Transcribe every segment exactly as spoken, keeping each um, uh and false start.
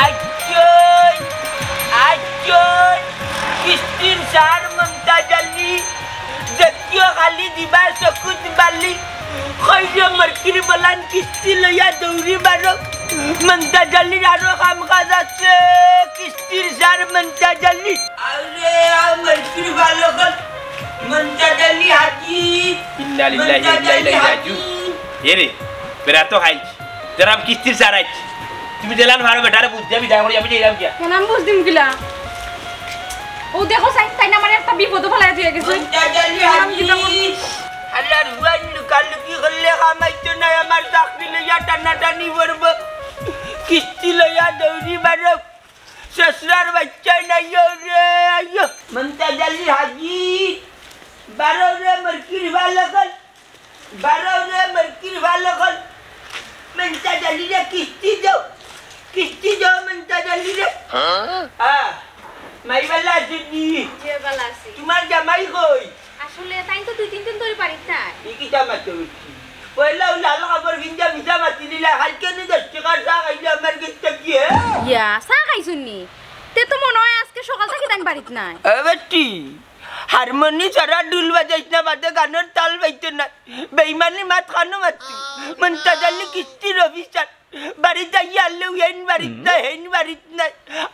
আইচ্ছই, আইচ্ছই, কিস্তির স্যার মন্তাজ আলী, দেখিও খালি দিবা চকুত বালি। কইরে মরকির বলান কিস্তি লইয়া দৌড়ি বারো। মন্তাজ আলীর আরো কাম কাজ আছে, কিস্তির স্যার মন্তাজ আলী। আরে, আ মরকির বালকন, মন্তাজ আলী হাজির। ইন্না লিল্লাহি ওয়া ইন্না ইলাইহি রাজিউন। এরে, বেটা তো খাইছ। জনাব কিস্তির স্যার আইছে। তুমি যেলান পারো বেটারে বুঝ দিয়া বিদায় করি, আমি যাইলাম গিয়া। কেন আমি বুঝ দিম কিলা? ও দেখো সাইন, তাই না আমার একটা বিপদও ফেলাই দিয়ে গেছে। মন্তাজ আলী হাজির। আল্লাহর হুয়াইন লুকালুকি করলে কামাইতো নাই, আমার চাকরি লইয়া টানাটানি করবো। কিস্তি লইয়া দৌড়ি বারো। শ্বশুরার বাচ্চাই নাই রে, আইয়ো। মন্তাজ আলী হাজির। বারো রে মরকির বালকন। বারো রে মরকির বালকন। মন্তাজ আলীরে কিস্তি দেও। কিস্তি দেও মন্তাজ আলীরে। হ্যাঁ? হ্যাঁ। মাই বালা আছো নি? জি, বালা আছি। তোমার জামাই কই? আসলে তাই তো দুই তিন দিন ধরে বাড়িত নাই। ই কিতা মাতো বেটি? পয়লা ও লাল কাপড় পিন্দা মিছা মাতি দিলা, কালকে নি দশ টেকার চা খাইলে আমার গেছে কি, হে? ইয়া, চা খাইছুন নি? তে তো মনে হয় আজকে সকাল থাকি তাইন বাড়িত নাই। এ বেটি, হারমোনি ছাড়া ঢুল বাজাইছ না, বাদে গানর তাল পাইতো না। বেইমানি মাত কানো মাতি। মন্তাজ আলী কিস্তির অফিসার। বাড়িত আইয়া আনলেও হেইন বাড়িত নাই, হেইন বাড়িত নাই।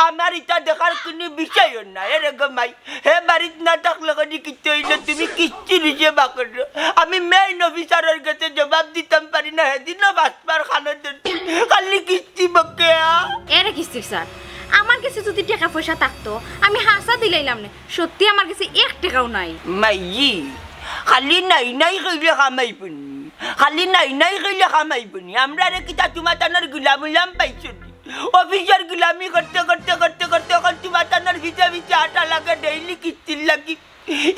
আমার ইতা দেখার কুনু বিষয়ও নাই। এরে গো মাই, হে বাড়িত না থাকলে করি কিতা অইলো, তুমি কিস্তির হিসাব করো। আমি মেইন অফিসারর গেছে জবাব দিতাম পারি না, হেদিনও বাটপার কানো ধরছি। খালি কিস্তি বকেয়া। এরে কিস্তির স্যার, আমার গেছে যদি টেকা পয়সা থাকতো, আমি হাছা দিলাইলাম নে। সত্যি আমার গেছে এক টেকাও নাই। মাইজি, খালি নাই নাই কইলে কামাইবো নি? খালি নাই নাই কইলে কামাইবো নি? আমরারে কিতা তুমাতানর গুলাম উলাম পাইছো নি? অফিসর গুলামি করতে করতে করতে করতে অখন তুমাতানর পিছে পিছে আটা লাগে ডেইলি কিস্তির লাগি।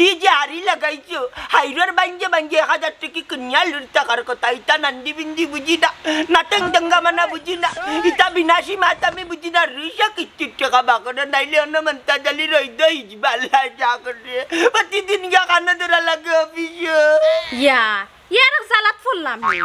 ই যে হাড়ি লাগাইছো, হাইরর বাঞ্জে বাঞ্জে এক হাজার টেকি কিনিয়া লুট থাকার কথা। ইতা নান্দি বিন্দি বুঝি না, নাতেং তেঙ্গা মানা বুঝি না, ইতা বিনাশি মাত আমি বুঝি না। রুইসা কিস্তির টেকা বাকরে নাইলে অন্য মন্তাজ আলী রইদ হিজবাল্লা যা করে। প্রতিদিন গিয়া কানো ধরা লাগে অফিসো। ইয়া, ইয়ার জ্বালাত পড়লাম নি।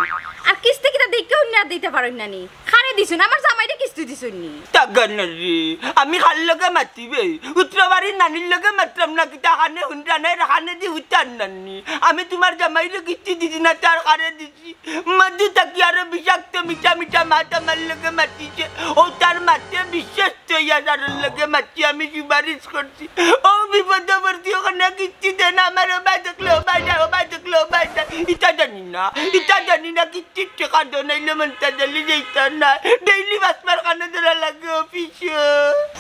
আর কিস্তি কিতা দেখে অন্য আর দিতে পারইন না নি? কারে দিছুন? আমার জামাইরে কিস্তি দিছুন নি? তাগান রে, আমি কার লগে মাতিবে? উত্তরবাড়ির নানির লগে মাতরাম না কিতা? কানে হুনরা নাই, কানে দি উতার নানি। আমি তুমার জামাইরে কিস্তি দিছি না, তার কারে দিছি। মধু থাকি আরো বিষাক্ত মিঠা মিঠা মাত আমার লগে মাতিছে। ও তার মাতে বিশ্বস্ত ইয়া যারর লগে মাতি আমি সুপারিশ করছি। ও বিপদে পড়ছি, অখানে কিস্তি দেয় না আমার, ও ভাই দেখলে, ও ভাই যায়, ও ভাই দেখলে, ও ভাই যায়। ইতা জানি না, ইতা জানি না, কিস্তির টেকা দেও নাইলে মন্তাজ আলী যাইতা না। ডেইলি বাটপার কানো ধরা লাগে অফিসো।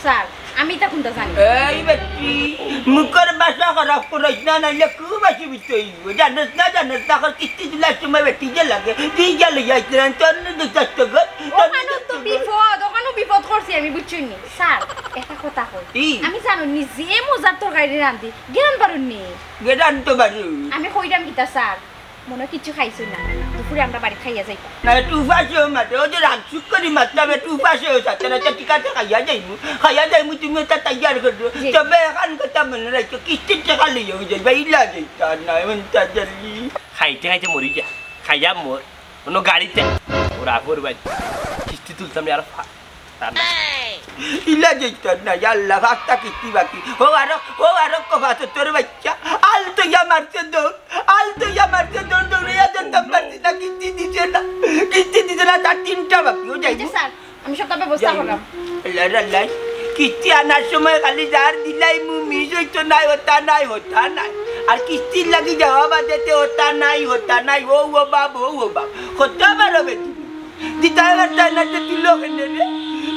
স্যার, আমি ইতা কুনতা জানি? এই বেটি, মুখর ভাষা খারাপ করাইস না, নাইলে খুব অসুবিধা অইবো। জানোস না, জানোস না, অখন কিস্তি তুলার সময় বেটি যে লাগে, তুই গেলে যাইতে না, তোর না দু চারটা ঘর, তোর না অখানো তো দু চারটা ঘর। বিপদ, অখানো বিপদ করছি আমি, বুঝছইন নি? স্যার, একটা কথা কই। কি? আমি জানো নি যে মজার তরকারি রান্ধি, গেরান পারইন নি? গেরান তো পারি। আমি কইরাম কিতা স্যার, মনো কিচ্ছু খাইছইন না, দুপুরে আমরা বাড়িত খাইয়া যাইতাম। না, একটু উপাসেও মাতে, ও যে রাগ সুখ করি মাতলাম, একটু উপাসেও সাথে না, তো ঠিক আছে, খাইয়া যাইমু, খাইয়া যাইমু, তুমি ওটা তৈয়ার করো। জি। তবে অখান কথা মনো রাখো, কিস্তির টেকা লইয়া যাইবা, ইলা যাইতা না, মন্তাজ আলী। খাইতে খাইতে মরি যা, খাইয়া মর, অন্য গাড়িতে, ওরা আফর ভাই, কিস্তি তুলতাম নি আর ফা-, তার না। ইলা যাইতা না, ইয়া আল্লাহ, পাঁচটা কিস্তি বাকি। ও আরো, ও আরো কফা তো তোর বাচ্চা, আল তো ইয়া মারছে দৌড়, আল তো ইয়া মারছে দৌড়, দৌড়ে ইয়া ধরতাম পারছি না, কিস্তি দিছে না, কিস্তি দিছে না, তার তিনটা বাকি, ও যাইমু। আচ্ছা স্যার, আমি সবটা ব্যবস্থা করলাম। আল্লাহ, আল্লাহ। কিস্তি আনার সময় খালি যার দিলাইমু, মিস অইতো নায়, ওটা নাই, ওটা নাই। আর কিস্তির লাগি যাওয়া বাদেতে ওটা নাই, ওটা নাই, ও, ও বাপ, ও, ও বাপ। কত বারো বেটি। দিতায় পারতায় না যে তুলো কেনে রে?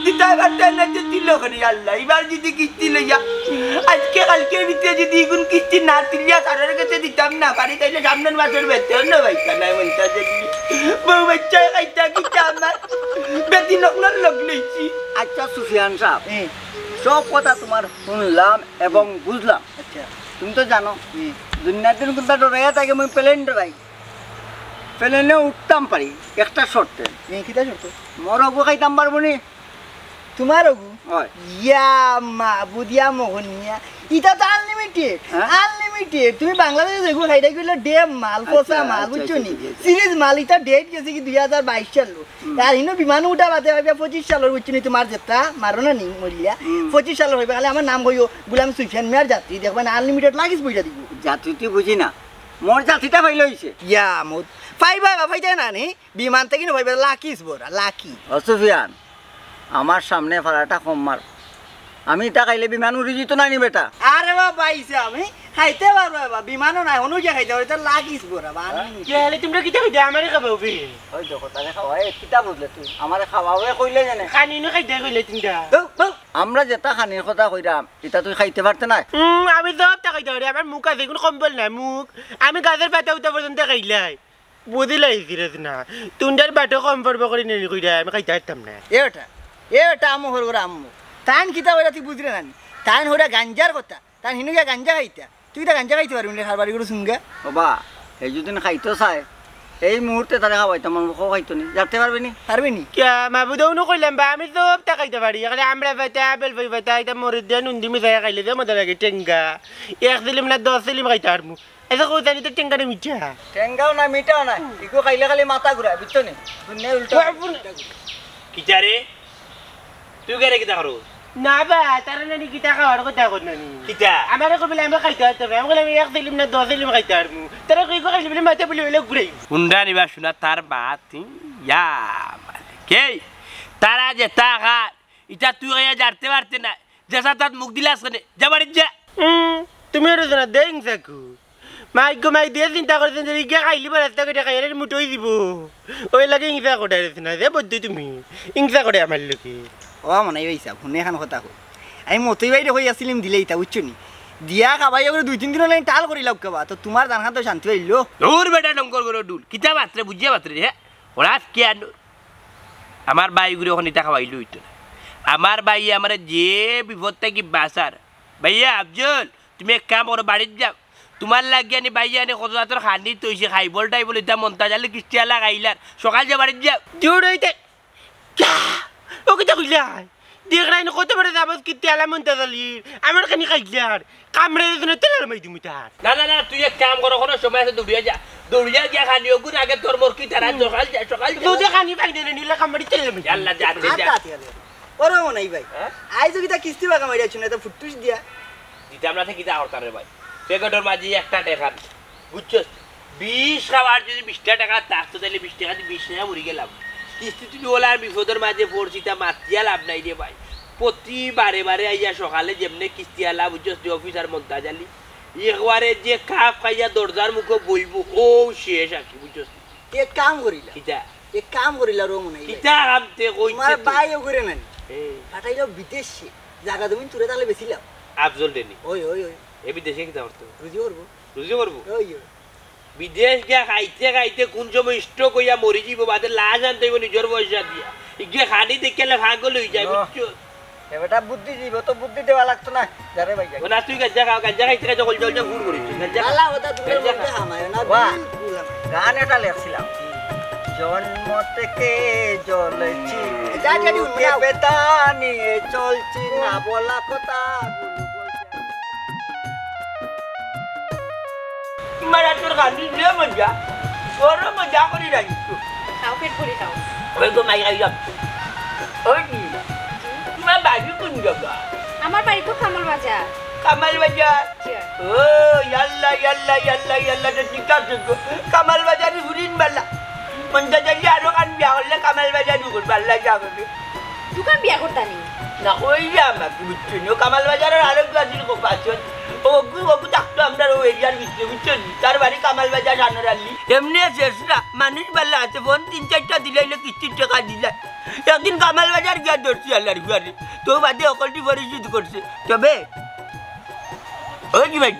দিতায় পারতায় না যে তুলো কেনে, আল্লাহ। ইবার যদি কিস্তি লইয়া, আজকে কালকের ভিতরে যদি ইগুন কিস্তি না তুলিয়া কারোর গেছে দিতাম না পারি, তাইলে সামনের মাসের বেতন না পাইতা না, মন্তাজ আলী। বউ বাচ্চায় খাইতা কিতা আমার? বেটি নকলর লগ লইছি। আচ্ছা সুফিয়ান সাব, হুম। সব কথা তুমার হুনলাম এবং বুঝলাম। আচ্ছা। তুমি তো জানো, হুম। দুনিয়ার দিন কুনটা ডরাইয়া থাকে, মুই প্লেন ডরাই। প্লেনে উঠতাম পারি একটা শর্তে। হুম, কিতা শর্ত? মরগও খাইতাম পারবো নি, তোমার ওগু? অয়। ইয়া মাবুদ, ইয়া মোহন মিয়া, ইতা তো আনলিমিটেড। হ্যাঁ? আনলিমিটেড। তুমি বাংলাদেশে যেগু খাইতায় কইলো ডেম মাল, আচ্ছা, পচা মাল, আচ্ছা, বুঝছো আচ্ছা, নি? আচ্ছা, আচ্ছা। সিরিজ মাল, ইতা ডেট গেছে কি দুই হাজার বাইশ সালো। হুম। আর হিনো বিমানো উঠা বাদে ভাবিয়া পঁচিশ সালর, বুঝছো নি? তোমার যেটা মারো না নি মরিয়া, হুম। পঁচিশ সালর হইবে। খালি আমার নাম কইও, গুলাম সুফিয়ান মিয়ার যাত্রী, দেখবা না, আনলিমিটেড লাগিস বইটা দিব। যাত্রী তুই বুঝি না, মোর যাত্রীটা পাইলে হইছে। ইয়া মত, পাইবা বা পাইতায় না নি? বিমান থাকি না পাইবা, লাগিস বড়া, লাগি। ও সুফিয়ান, আমার সামনে ফাড়াটা কম মার। আমি ইতা খাইলে বিমান উড়ি যিতো না নি বেটা? আরে বাবা, আইছে আমি খাইতে পারবো বাবা, বিমানও নাই, হনু গিয়া খাইতে পারবো, ইতা লাগিস বড়া, বা আনলিমিটেড। কে হলে তোমরা কিতা কইতে আমারে খাবাও বে? ওই দেখো, তারে খাওয়াই, কিতা বুঝলে তুই? আমারে খাওয়াবে কইলে জানে। খানি নু খাইতে কইলে তিনটা। ধুর, ধুর। আমরা যেটা খানির কথা কইরাম, ইতা তুই খাইতে পারতে না? হুম, আমি সবটা খাইতে পারি, আমার মুখ আছে, কোনো কম্বল নাই, মুখ। আমি গাছের পাতা উঠা পর্যন্ত খাইলাই। বুঝিলাই ফিরত না, তুন্ডার বাটো কম পড়বো করি নেলি কইরা, আমি খাইতে পারতাম না। এ বেটা, এ বেটা, আমু হর করে আমু। তাইন কিতা কইরা তুই বুঝরে না নি? তাইন হইরা গাঞ্জার কথা, তাইন হিনু গিয়া গাঞ্জা খাইতা। তুই তো গাঞ্জা খাইতে পারবি না, হারবারি করে শুনগা। বাবা, এই যদি খাইতো চায়, এই মুহূর্তে তারে খাওয়াইতাম, আমি খাও খাইতো নি, জানতে পারবে নি? পারবে নি? কিয়া, মাবুদ, অনো কইলাম বা, আমি সবটা খাইতে পারি। এখানে আমরা পাতা, আপেল পাতা, ইতা মরিচ দিয়া নুন দি মিশাইয়া খাইলে যে মজা লাগে, টেঙ্গা। এক সিলিম না দশ সিলিম খাইতে পারমু। এত কও জানি তো টেঙ্গাটা মিঠা। টেঙ্গাও না, মিঠাও না। ইগু খাইলে খালি মাথা ঘুরায়, বুঝছো নি? দুনিয়া উল্টা। বাবু। কিতা রে? তুই কেরে কিতা করো? না বা, তারা নানি কিতা খাওয়ার কথা কর নানি। কিতা? আমারে কইলে আমি খাইতে পারতাম না। আমি কইলাম, "এক সিলিম না দশ সিলিম খাইতে পারমু।" তারা কই, "ইগু খাইলে বলে মাথা বলে বলে ঘুরাই।" হুন্ডা নিবা শোনা তার মা, তুই ইয়া মালিক। এই, তারা যেতা খার, ইতা তুই খাইয়া জানতে পারতে না। যেছা তাত মুখ দিলাস কেনে? যা বাড়িত যা। হুম, তুমি আর না দে ইংসা কু। মাইক গো মাইক দিয়া চিন্তা করছেন যে ইগিয়া খাইলি বা রাস্তা ঘাটে খাইলে মুঠোই দিব। ওই লাগে ইংসা করে আর না, যে বুদ্ধি তুমি। ইংসা করে আমার লোকে। ও মনে হয় ইসা, হুনে এখান কথা কই। আমি মতই বাইরে কই আসিলিম দিলে ইতা, বুঝছো নি? দিয়া খাবাই ওগুলো দুই তিন দিন হলে টাল করি লাউকা বা, তো তোমার জানখান তো শান্তি পাইলো। দূর বেটা, ডঙ্গর গরো ডুল। কিতা বাতরে, বুঝিয়া বাতরে, হ্যাঁ? ওরা আজকে আর আমার ভাই গুরে ওখানে ইতা খাওয়াইলে হইতো না। আমার ভাই আমারে যে বিপদ থাকি বাঁচার। ভাইয়া আফজল, তুমি এক কাম করো, বাড়িত যাও। তোমার লাগি আনি ভাইয়া আনি কত জাতর খানি তৈছে, খাইবল টাইবল ইতা মন্তাজ আলী কিস্তি আলা খাইলার। সকাল যা বাড়িত যাও। দূর হইতে। ক্যা? ও কিতা কইলা? দেখরায় নি কত বড় জাবত কিস্তি আলা মন্তাজ আলীর। আমার খানি খাইলার। কামড়ে দিছ না, তেলার মাই দিমু তার। না, না, না, তুই এক কাম কর, কোনো সময় আছে, দৌড়িয়া যা। দৌড়িয়া গিয়া খানি ওগুন আগে তোর মরকি তারা হুম। সকাল যা, সকাল যা। দুধে খানি পাই না, নিলে কামড়ি তেলে মাই। আল্লাহ, যা, যা, যা। আচ্ছা, আচ্ছা, আচ্ছা। ওরে মনাই ভাই, হ্যাঁ? আইজ কিতা কিস্তি বাকা মারিয়া শুনে তো ফুটুস দিয়া। দিতাম না, কিতা করতাম রে ভাই? পকেটর মাঝে একটা টেকা নেই। বুঝছস? বিষ খাওয়ার যদি বিশটা টেকা থাকতো, তাইলে বিশ টেকা দি বিষ নিয়া মরি গেলাম। কিস্তি তুলি ওলার বিপদর মাঝে পড়ছি, তা মাতিয়া লাভ নাই রে ভাই। প্রতি বারে বারে আইয়া সকালে যেমনে কিস্তি আলা, বুঝছস, যে অফিসার মন্তাজ আলী, একবারে যে কাপ খাইয়া দরজার মুখে বইবো, ও শেষ আর কি, বুঝছস? এক কাম করিলা। কিতা? এক কাম করিলা রো মনে হয়। কিতা কাম তে কইছে তোমার তুই? ভাই ও করে নানি। এ। পাঠাইলো বিদেশে। জাগা জমিন তুলে তাহলে বেচিলাম। আফজল ডেনি। ওই, ওই, ওই। এ বিদেশে কিতা করতো? রুজি করবো। রুজি করবো? ওই, ওই। বিদেশ গিয়া খাইতে খাইতে কোন সময় স্ট্রোক হইয়া মরি যাইবো, বাদে লাশ আনতে হইবো নিজর পয়সা দিয়া। ইগে খানি দেখিলে পাগল হই যায়, ও। বুঝছো? এ বেটা বুদ্ধি দিব, তো বুদ্ধি দেওয়া লাগতো না। যা রে ভাই, যা। ও না, তুই গাঞ্জা খাও, গাঞ্জা খাইতে খাইতে কলজা কলজা ঘুর করিস। গাঞ্জা খা। বালা কথা তুমি গাঞ্জা বলতে খা। হামায় না, বাহ। বিলকুল হামায়। গান এটা লেখছিলাম। জন্ম থেকে জ্বলছি, যা, যা, যা, বুকে যা। বেতা নিয়ে চলছি, না বলা কথা। মারা তোর গান নিয়ে মজা, বড় মজা করি রাখি। খাও, পেট ভরি খাও। ওই গো মাই খাইলাম। ওই কি? তোমার বাড়ি কোন জায়গা? আমার বাড়ি তো কামাল বাজার। কামাল বাজার? জি। ও, ইয়াল্লা, ইয়াল্লা, ইয়াল্লা, ইয়াল্লা, তো ঠিক আছে গো। কামাল বাজারি হুরিন বালা। মন তো চাইলে আরো কান বিয়া করলে কামাল বাজারি করবে, আল্লাহ যা করবে। দোকান বিয়া করতানি? না, ওই যে আমার কি বুঝছো নি? ও কামাল বাজারের আরো দু আছিল গো, পাঁচজন। ও, ওগু, ওগু থাকতো আমরা ও এরিয়ার ভিতরে, বুঝছো নি? তার বাড়ি কামাল বাজার, সানোর আলী। এমনি শেষ না, মানুষ বালা আছে, ফোন তিন চারটা দিলাইলে কিস্তির টাকা দিলাই। একদিন কামাল বাজার গিয়া ধরছি আল্লাহর ঘরে। তো বাদে অকলটি পরিশোধ করছে। তবে, ওই কি ভাই?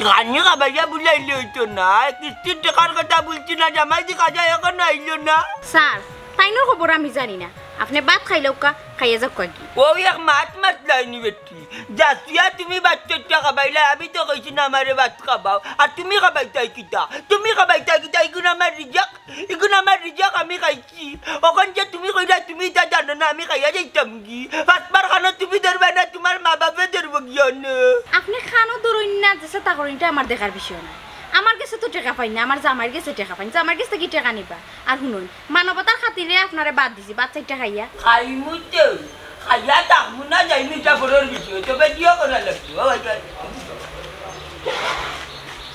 গানি খাবাইয়া বুলাইলে হইতো না। কিস্তির টাকার কথা বলছি না, জামাই দি কাজা এখনো আইলো না। স্যার, তাইনর খবর আমি জানি না। আপনে ভাত খাইলাউক্কা, খাইয়া যাউক্কা গি। অউ এক মাত মাতলায়নি বেটি। যাচিয়া তুমি ভাত চাইট্টা খাবাইলায়, আমি তো কইছি না আমারে ভাত খাবাও। আর তুমি খাবাইতায় কিতা? তুমি খাবাইতায় কিতা? ইগুন আমার রিজেক, ইগুন আমার রিজেক, আমি খাইছি। অখন যে তুমি কইরায় তুমি ইতা জানো না, আমি খাইয়া যাইতাম গি। পাঁচবার খানো তুমি ধরবায় না, তুমার মা-বাফে ধরবো গিয়া অনো। আপনে খানো ধরইন না, যেতা করইন, ইটা আমার দেখার বিষয় না। আমার গেছে তো টেকা পাইন না, আমার জামাইর গেছে টেকা পাইন, জামাইর গেছ থাকি টেকা নিবা। আর হুনইন, মানবতার খাতিরে আপনারে ভাত দিছি, ভাত চাইট্টা খাইয়া। খাইমু তো, খাইয়া থাকমু না, যাইমু, ইটা পরর বিষয়, তবে দিও করা লাগবো। ও ভাই, ভাই।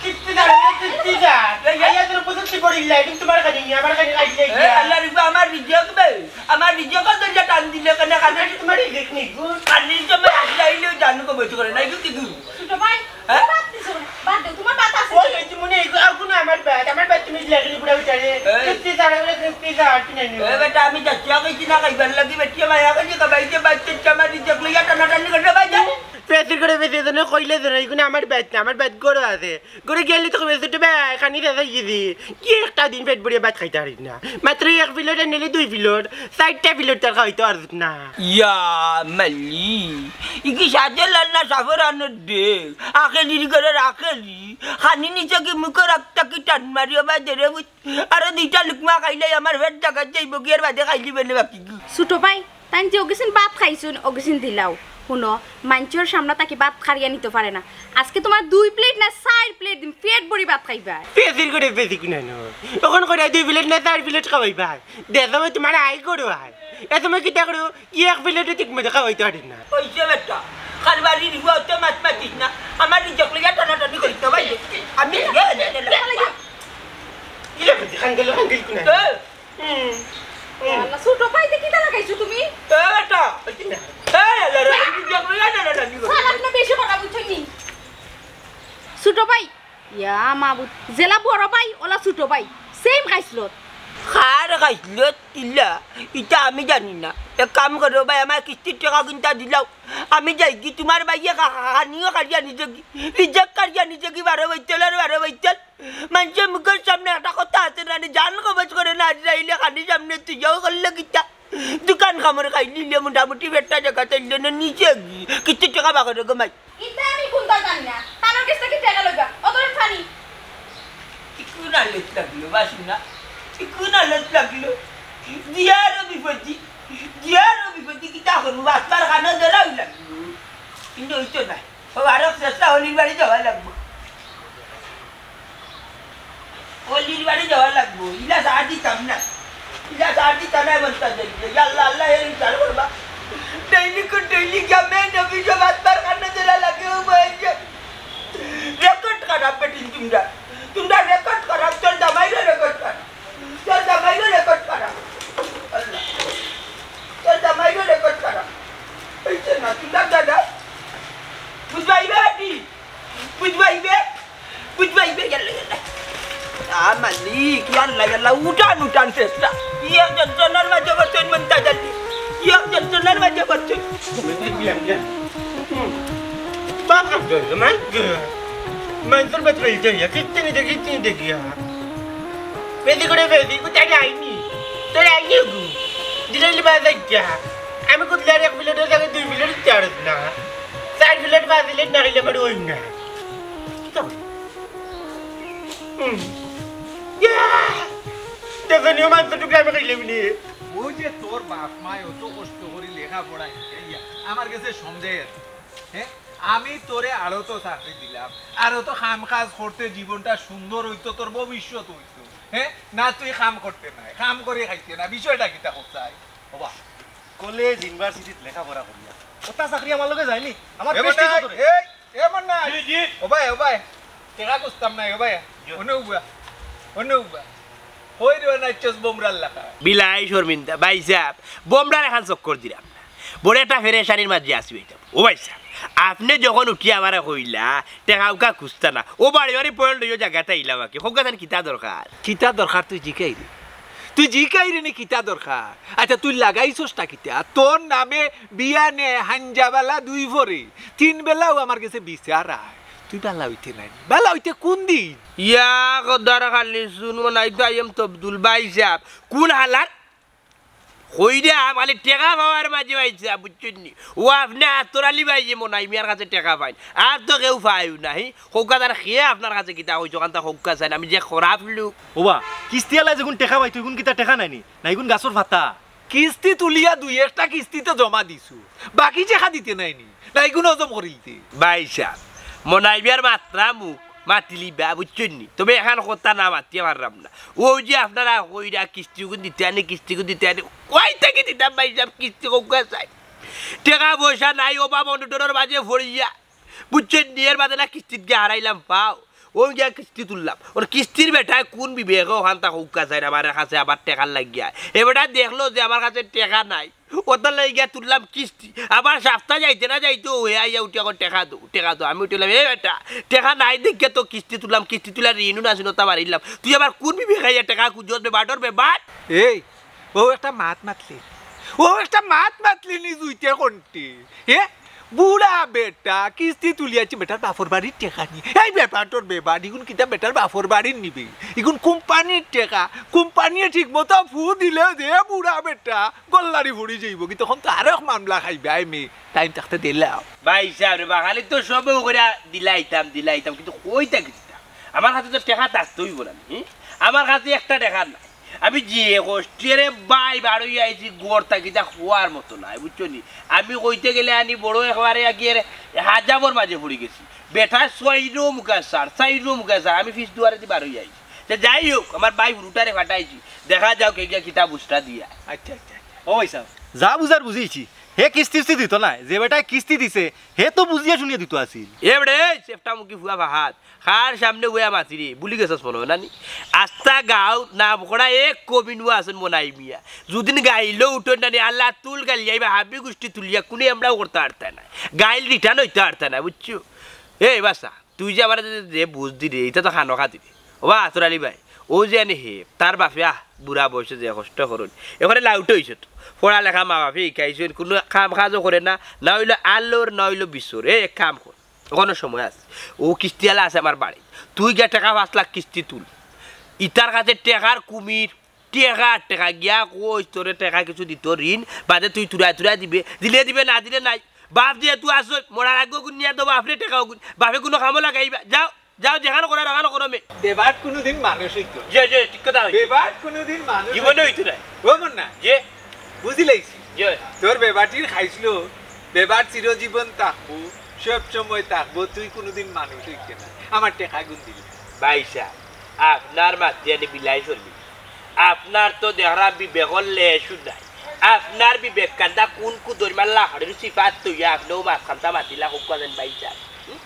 কিস্তি দাও রে, কিস্তি দাও। এই, এই, তোর পঁচাত্তর পড়িল, এখন তোমার কাছে নিয়ে, আমার কাছে আইলে এ, গিয়া। আল্লাহ রিবা, আমার রিজেক বে, আমার রিজেক তো যে টান দিলে কেন, কানে আরে তোমার রিজেক নেই গো। কানে তো আমার আইলে জানো কো বসে করে, নাই কি গো? ছোট ভাই, হ্যাঁ? বাদ দিছো না, বাদ দেও, তোমার বাত আছে। ওই, ওই, তুমি মনে হয়, আর কোনো আমার বাত, আমার বাত তুমি লেখে পুরা বিচারে। এই। কিস্তি দাও রে, কিস্তি দাও, আর কি নাই। এ বেটা, আমি যাচ্ছি, আগে কি না খাইবার লাগি, বেটি, আমার আগে যে খাবাইতে, বাইতে, আমার রিজেক লইয়া টানাটানি করে, ভাই, যা। বেশি করে বেশি জনে কইলে জনে, এগুন আমার বাত না, আমার বাত গরু আছে। গরু গেলি তো কইবে, "ছোট ভাই, খানি শেষ অই গেছে।" কি একটা দিন পেট ভরিয়া ভাত খাইতে পারিস না? মাত্র এক প্লেট আর নিলে দুই প্লেট, চাইরটা প্লেট তার খাইতে পারস না। ইয়া মালি, ই কি সাজে লাল না সাফরানোর ডে? আখেলির ঘরে রাখেলি, খানি নিচে কি মুখে রাখতা কি টান মারিও বা দেরে বুঝ। আরো দুইটা লুকমা খাইলে আমার পেট জাগাত যাইব, গিয়ার বাদে খাইলি বেলে বাকি। ছোট ভাই, তাইন যে অগেছিন ভাত খাইছইন, অগেছিন দিলাও। হুনো, মাইনষর সামনে থাকি ভাত কাড়িয়া নিতো পারে না। আজকে তোমার দুই প্লেট না চাইর প্লেট দিম, পেট ভরি ভাত খাইবা। বেশি করে বেশি কিনা নো। অখন কইরা দুই প্লেট না চাইর প্লেট খাওয়াইবা। দে সময় তোমার আয় করো আয়। এ সময় কিতা করো? কি এক প্লেটও ঠিক মতো খাওয়াইতে পারি না। ওই যে বেটা, খালি বাড়ি নিব, অত মাত মাতিস না। আমার রিজেক লইয়া টানাটানি করিস না, ভাই। আমি, এ, এ, এ, এ, এ, ইলে বুঝি, খান গেল, খান গেল কিনা? এ, হুম, হুম। আল্লাহ, ছোট ভাই, দেখি কিতা লাগাইছো তুমি? এ বেটা, ওই কিনা? এ, আল্লাহ, রে, রিজেক লইয়া টানাটানি করিস। শালা, আপনি বেশি কথা বুঝছেন নি? ছোট ভাই, ইয়া মাবুদ, যেলা বড় ভাই, ওলা ছোট ভাই, সেম খাইছলত। কার খাইছলত ইলা, ইটা আমি জানি না। এক কাম করো ভাই, আমার কিস্তির টেকা কিন্তা দিলাও। আমি যাইগি, তোমার ভাইয়ে খা-, খা-, খানিও কাড়িয়া নিছে গি, রিজেক কাড়িয়া নিছে গি, বারো বৈতল আর বারো বৈতল। মানষর মুখর সামনে একটা কথা আছে না, জান কবজ করে না, আজরাইলে খানি সামনে তুই যাও করলে কিতা? দোকান কামর খাইলিলে মোটামুটি পেটটা জাগাত আইলো না, নিছে গি, কিস্তির টেকা বাগরে গো মাই। ইতা আমি কুনতা জানি না। তানর গেছ থাকি টেকা লইবা। অত পানি। ইকুন আলত লাগলো, বাসু না? ইকুন আলত লাগলো? দিয়ারও বিপত্তি, দিয়ারও বিপত্তি, কিতা করবো? বাচ্চার কানো ধরাও লাগলো। কিন্তু ওই তো নাই। ও আরো চেষ্টা অলির বাড়ি যাওয়া লাগবো। অলির বাড়ি যাওয়া লাগবো। ইলা চা দিতাম না। ইলা চা দিতাম না, বলতা যাই। ইয়া আল্লাহ, আল্লাহ, এই চাল করবা। ডেইলি কো ডেইলি গিয়া মেন অফিসো বাচ্চার কানো ধরা লাগে, ও ভাই। রেকর্ড খারাপ বেটিন তোমরা। তোমরা রেকর্ড খারাপ, তোর জামাইরও রেকর্ড খারাপ। তোর জামাইরও রেকর্ড খারাপ। আল্লাহ। তোর জামাইরও রেকর্ড খারাপ। এই যে না, তোমরা দাদা। বুঝবাইবে বেটি? বুঝবাইবে? বুঝবাইবে? ইয়াল্লা, ইয়াল্লা। আ মালিক, ইয়াল্লা, ইয়াল্লা, উঠান, উঠান চেষ্টা। ইয়ে যন্ত্রণার মাঝে বসেন মন্তাজ আলী। ইয়ে যন্ত্রণার মাঝে বসেন। বাবা, মানষর বাচ্চা হইতে হইয়া, কিচ্ছু নেই, কিচ্ছু নেই দেখিয়া। বেশি করে বেশি, কোথায় যায়নি? তোর আইনি গু। দিলে বাজার যা। আমি কোথায় এক প্লেটের জায়গায় দুই প্লেট চার্জ না। চার প্লেট, পাঁচ প্লেট না খাইলে আমার ওই না। কি খাবো? হুম। ইয়া! দেখো নিয়ম আছে, টুকরা আমি খাইলে উনি। ওই যে তোর বাপ মায় অত কষ্ট করি লেখাপড়া শিখাইয়া আমার গেছে সমঝাই আছে। হ্যাঁ? আমি তোরে আড়তো চাকরি দিলাম, আড়তো কাম কাজ করতে জীবনটা সুন্দর অইতো, তোর ভবিষ্যৎ অইতো। হ্যাঁ? না তুই কাম করতে নায়, কাম করি খাইতে না, বিষয়টা কিতা করতে হয়? ওবা, কলেজ, ইউনিভার্সিটিত লেখাপড়া করিয়া। অতা চাকরি আমার লগে যায়নি, আমার এ বেটা, prestige-ও ধরে। এই, এ মান্না। জি, জি। ও ভাই, ও ভাই, টেকা খুঁজতাম না, ও ভাই। জি। অনো উবা, অনো উবা। কই রে, নাচছস বোমরার লাখান। বিলাই শর্মিন্দা, ভাইসাব, বোমরার লাখান চক্কর দিরাম না। বড় একটা পেরেশানির মাঝে আছি অইতাম। ও ভাইসাব, আপনে যখন উঠিয়া আমারে কইলা, টেকা উকা খুঁজতা না। ও বাড়ি বাড়ি পয়েন্ট লইয়া জাগাত আইলাম আর কি। কউক্কা চাইন কিতা দরকার? কিতা দরকার তুই জিকাইরে? তুই জিকাইরে নি কিতা দরকার? আচ্ছা, তুই লাগাইছস টা কিতা? তোর নামে বিয়ানে হাঞ্জাবালা দুই পরে, তিন বেলাও আমার গেছে বিচার আয়। তুই বালা অইতে নায় নি। বালা অইতে কুন দিন? ইয়া খোদার খালি শুন, মনাই তো আইএম তবদুল ভাইসাব। কুন হালাত? কইরাম, খালি টেকা পাওয়ার মাঝে পাইছে, বুঝছইন নি? ও আপনে আতর আলী ভাইয়ে মনাই মিয়ার কাছে টেকা পাইন, আর তো কেউ পাইও না। হি কউক্কা চাইন, হে আপনার কাছে কিতা কইছে, অখানতা কউক্কা চাইন, আমি যে খারাপ লোক। ওবা, কিস্তিআলায় যেগুন টেকা পাইতো, ইগুন কিতা টেকা নায়নি? না ইগুন গাছর পাতা? কিস্তি তুলিয়া দুই একটা কিস্তি তো জমা দিছো, বাকি টেকা দিতে নায়নি, না ইগুন হজম করিলতে? ভাইসাব, মনাই মিয়ার মাতরা মুখ, মাতিলিবা, বুঝছইন নি? তবে এখান কথা না মাতিয়া পাররাম না। অউ যে আপনারা কইরা কিস্তিগুন দিতে আনি, কিস্তিগুন দিতে আনি, কই থাকি দিতাম ভাইসাব, কিস্তি কউক্কা চাইন? টেকা পয়সা নাই, অভাব অনটনর মাঝে পড়িয়া, বুঝছইন নি? এর বাদে না কিস্তিত গিয়া হারাইলাম পাও, অউ গিয়া কিস্তি তুললাম। অউ কিস্তির বেটায় কুন বিবেকে অখানতা কউক্কা চাইন আমার কাছে আবার টেকার লাগিয়া? এ বেটায় দেখলো যে আমার কাছে টেকা নাই, অতার লাগি গিয়া তুললাম কিস্তি। আবার সাপ্তা যাইতে না যাইতে অউ হে আইয়া উঠি কয়, "টেকা দেও, টেকা দেও।" আমি উঠিলাম, "এ বেটা, টেকা নাই দেখিয়া তো কিস্তি তুললাম, কিস্তি তুলিয়া ঋণও না ছিল, অতা মারিলাম। তুই আবার কুন বিবেকে আইয়া টেকা খুঁজছ বে বাটর বে বাট?" এই, অউ একটা মাত মাতলে, অউ একটা মাত মাতলে নি জুইতে কন্টি। হে? বুড়া বেটা, কিস্তি তুলিয়া আইছে বেটার বাপর বাড়ির টেকা নি। এই বে বাটর বে বাট, ইগুন কিতা বেটার বাপর বাড়ির নিবে? ইগুন কোম্পানির টেকা, কোম্পানিয়ে ঠিক মতো ফু দিলে যে বুড়া বেটা গল্লারি ফুড়ি যাইবো কি, তখন তো আরো এক মামলা খাইবে। আই মে, টাইম থাকতে দিলাও। ভাইসাব রে বা, খালি তো সবে কইরা দিলাইতাম, দিলাইতাম, কিন্তু কই থাকি দিতাম? আমার কাছে তো টেকা থাকতে অইবো না নি, হি? আমার কাছে একটা টেকা নাই। আমি যে কষ্টে রে ভাই বারইয়া আইছি, ঘর থাকি তা খোয়ার মতো নাই, বুঝছো নি? আমি কইতে গেলে আনি বড় একবারে গিয়া হাজাবর মাঝে পড়ি গেছি। বেটা ছয় রুম গাছার, ছয় রুম গাছার, আমি পিছ দুয়ারেদি বারইয়া আইছি। তে যাই হোক, আমার ভাই হুরুটারে পাঠাইছি, দেখা যাউক এগিয়া কিতা বুঝটা দিয়া। আচ্ছা, আচ্ছা, আচ্ছা। ও ভাইসাব, যা বুঝার বুঝিছি, হে কিস্তি উস্তি দিতো নায়, যে বেটায় কিস্তি দিছে, হে তো বুঝিয়া শুনিয়া দিতো আছিল। এ বেটা, এই চেপটা মুখি ফুয়া ফাহাদ, কার সামনে বইয়া মাতি রে, ভুলি গেছস মনো অয় না নি? আস্তা গাঁও নাম করা এক কবিনু আছইন মনাই মিয়া। যুদিন গাইলো উঠইন না নি, আল্লার তুল গাইল যাইবা, হাবি গুষ্টি তুলিয়া কুনু আমরাও করতা পারতা নায়। গাইল return অইতা পারতা নায়, বুঝছো? এই বাছা, তুই যে আমারে যে, যে বুঝ দি রে, ইতা তো খানো খাতি রে। ওবা আতর আলী ভাই, অউ যে আনি হে, তার বাপে আহ, বুড়া বয়সে যে কষ্ট করইন। অখনে লাউটে অইছে তো। পড়ালেখা মা বাপে হিকাইছইন, কুনু কাম কাজও করে না, না অইলো আলোর, না অইলো বিচর। এ, এক কাম কর। অখনো সময় আছে। অউ কিস্তিআলা আছে আমার বাড়িত। তুই গিয়া টেকা পাঁচ লাখ কিস্তি তুল। ইতার কাছে টেকার কুমির, টেকা, টেকা গিয়া কইস, তোরে টেকা কিছু দিতো ঋণ, বাদে তুই তুরায় তুরায় দিবে, দিলে দিবে, না দিলে নাই। বাপ যেহেতু আছইন, মরার আগে অগুন নিয়া তো বাপরে টেকা অগুন, বাপে কুনু কামো লাগাইবা। যাও, যাও, যেখান করার অখান করো মে। বেবাট কুনুদিন মানুষ অইতো না। জি, জি, ঠিক কথা কইছো। বেবাট কুনুদিন মানুষ জীবনে অইতো না। অইতো না। ও মন্না, জি। বুঝিলাইছি। জি। তোর বেবাটির খাইছলো, বেবাট চিরজীবন থাকবো, সব সময় থাকবো, তুই কুনুদিন মানুষ অইতে না। আমার টেকাগুন দিলি। ভাইসাব, আপনার মাতি আনি বিলাই চলি। আপনার তো দেখরাম বিবেকর লেশও নাই। আপনার বিবেক কান্দা কুন কুদরমার লাকড়ির চিপাত থইয়া আপনে অউ মাত কান্দা মাতিলা কউক্কা চাইন ভাইসাব। হুম?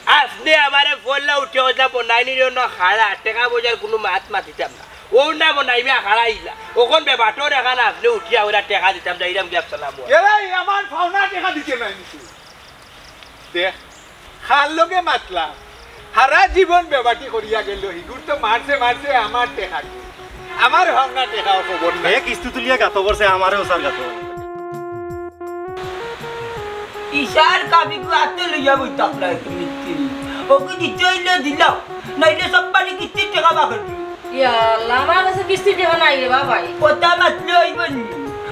আপনে আমারে ফল্লা উঠিয়া অইতা বনাই নিলে অনো খাড়া, টেকা পয়সার কুনু মাত মাতিতাম না। অউ না বনাই মিয়া খাড়া ইলা। অখন বেবাটর এখান আপনে উঠিয়া অইরা টেকা দিতাম, যাইরাম গিয়া আসসালামু আলাইকুম। এরে, আমার পাওনা টেকা দিতে নাই নিছু। দেখ, কার লগে মাতলাম, হারা জীবন বেবাটি করিয়া গেল, হিগুর তো মারছে মারছে আমার টেকা, আমার পাওনা টেকাও খবর নাই। হে কিস্তি তুলিয়া গাতো পড়ছে, আমারে ওসার গাতো। ইশার কাবিগু আতো লইয়া বই থাকলা একটু মিস্ত্রি। ওকে দিতে অইলে দিলাও, নাইলে সব পানি কিস্তির টেকা বাকি। ইয়া আল্লাহ, আমার কাছে কিস্তির টেকা নাই রে বাবাই। কথা মাতলে অইবো নি,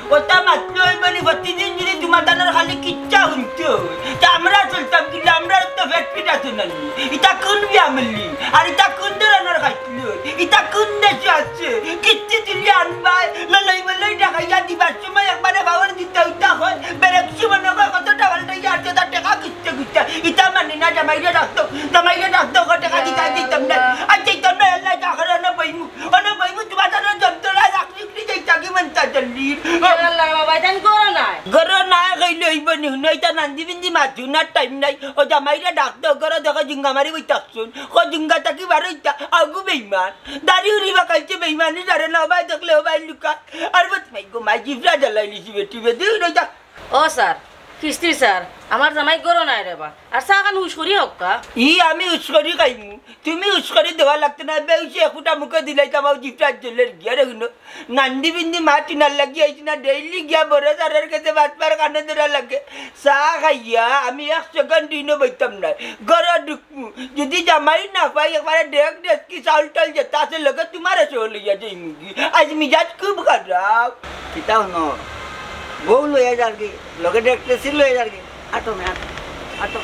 কথা মাতলে অইবো নি, প্রতিদিন যদি তুমার তানর খালি কিচ্ছা হুনতে অয়, তে আমরা চলতাম কিলা, আমরার তো পেট পিঠা তো নানি। ইতা কুন বিয়া মিললি? আর ইতা কুন ধরনর খাইতলো? ইতা কুন দেশো আছে? কিস্তি তুলি আনবায়, ললই মলই ঢাকাইয়া দিবার সময় একবারে বাবার দিতে অইতা অয়, বেরেক সময় নগর কত টাওয়াল টাইয়া আর যত টেকা কিস্তি কিস্তি। ইতা মানি না, জামাইরে ডাকতো, জামাইরে ডাকতো, কত টেকা দিতে দিতাম না। আর দিতাম না, আল্লাহ জাগরণ বইমু। অনো বইমু তুমার তানর যন্ত্রণায় রাখলি উঠলি যাইতা কি মনটা জলদি। ইয়া আল্লাহ বাবা, ইতান করো না। করো না, কইলে অইবো নি, হুনো, ইতা নান্দি বিন্দি মাতু না, টাইম নাই। ও জামাইরে ডাক দেও, ঘরো দেখো জিঙ্গা মারি বই থাকছুন। কো জিঙ্গা থাকি বারইতা, আগু বেইমান। দাড়ি উড়ি বাকাইছে বেইমানি, জানে না, ওবায় দেখলে ওবায় লুকা। আর বত মাই গো, মাই জিভরা জ্বালাই নিছি বেটি বেদি, উড়ে যা। ও স্যার, কিস্তি স্যার, আমার জামাই ঘরো নাই রে বা। আর চা খান উস করি হক্কা। ই আমি উস করি খাইমু, তুমি উস করি দেওয়া লাগতো না। বেউসে একুটা মুখে দিলাইতাম, আউ জিফটা জেলের গিয়া রে হুনো। নান্দি বিন্দি মা টিনার লাগি আইছি না, ডেইলি গিয়া বড় স্যারের গেছে বাসপার কানো ধরা লাগে। চা খাইয়া আমি এক সেকেন্ড দিনও বইতাম না। ঘরো ঢুকমু, যদি জামাই না পাই, একবারে ডেক ডেস্কি চাউল টাউল যেতা আছে লগে তোমারে সহ লইয়া যাইমুগি। আজ মিজাজ খুব খারাপ। কিতা হুনো, বউ লইয়া যারগি, লগে ডেক ডেস্কি লইয়া যারগি। আটো মে, আটো, আটো।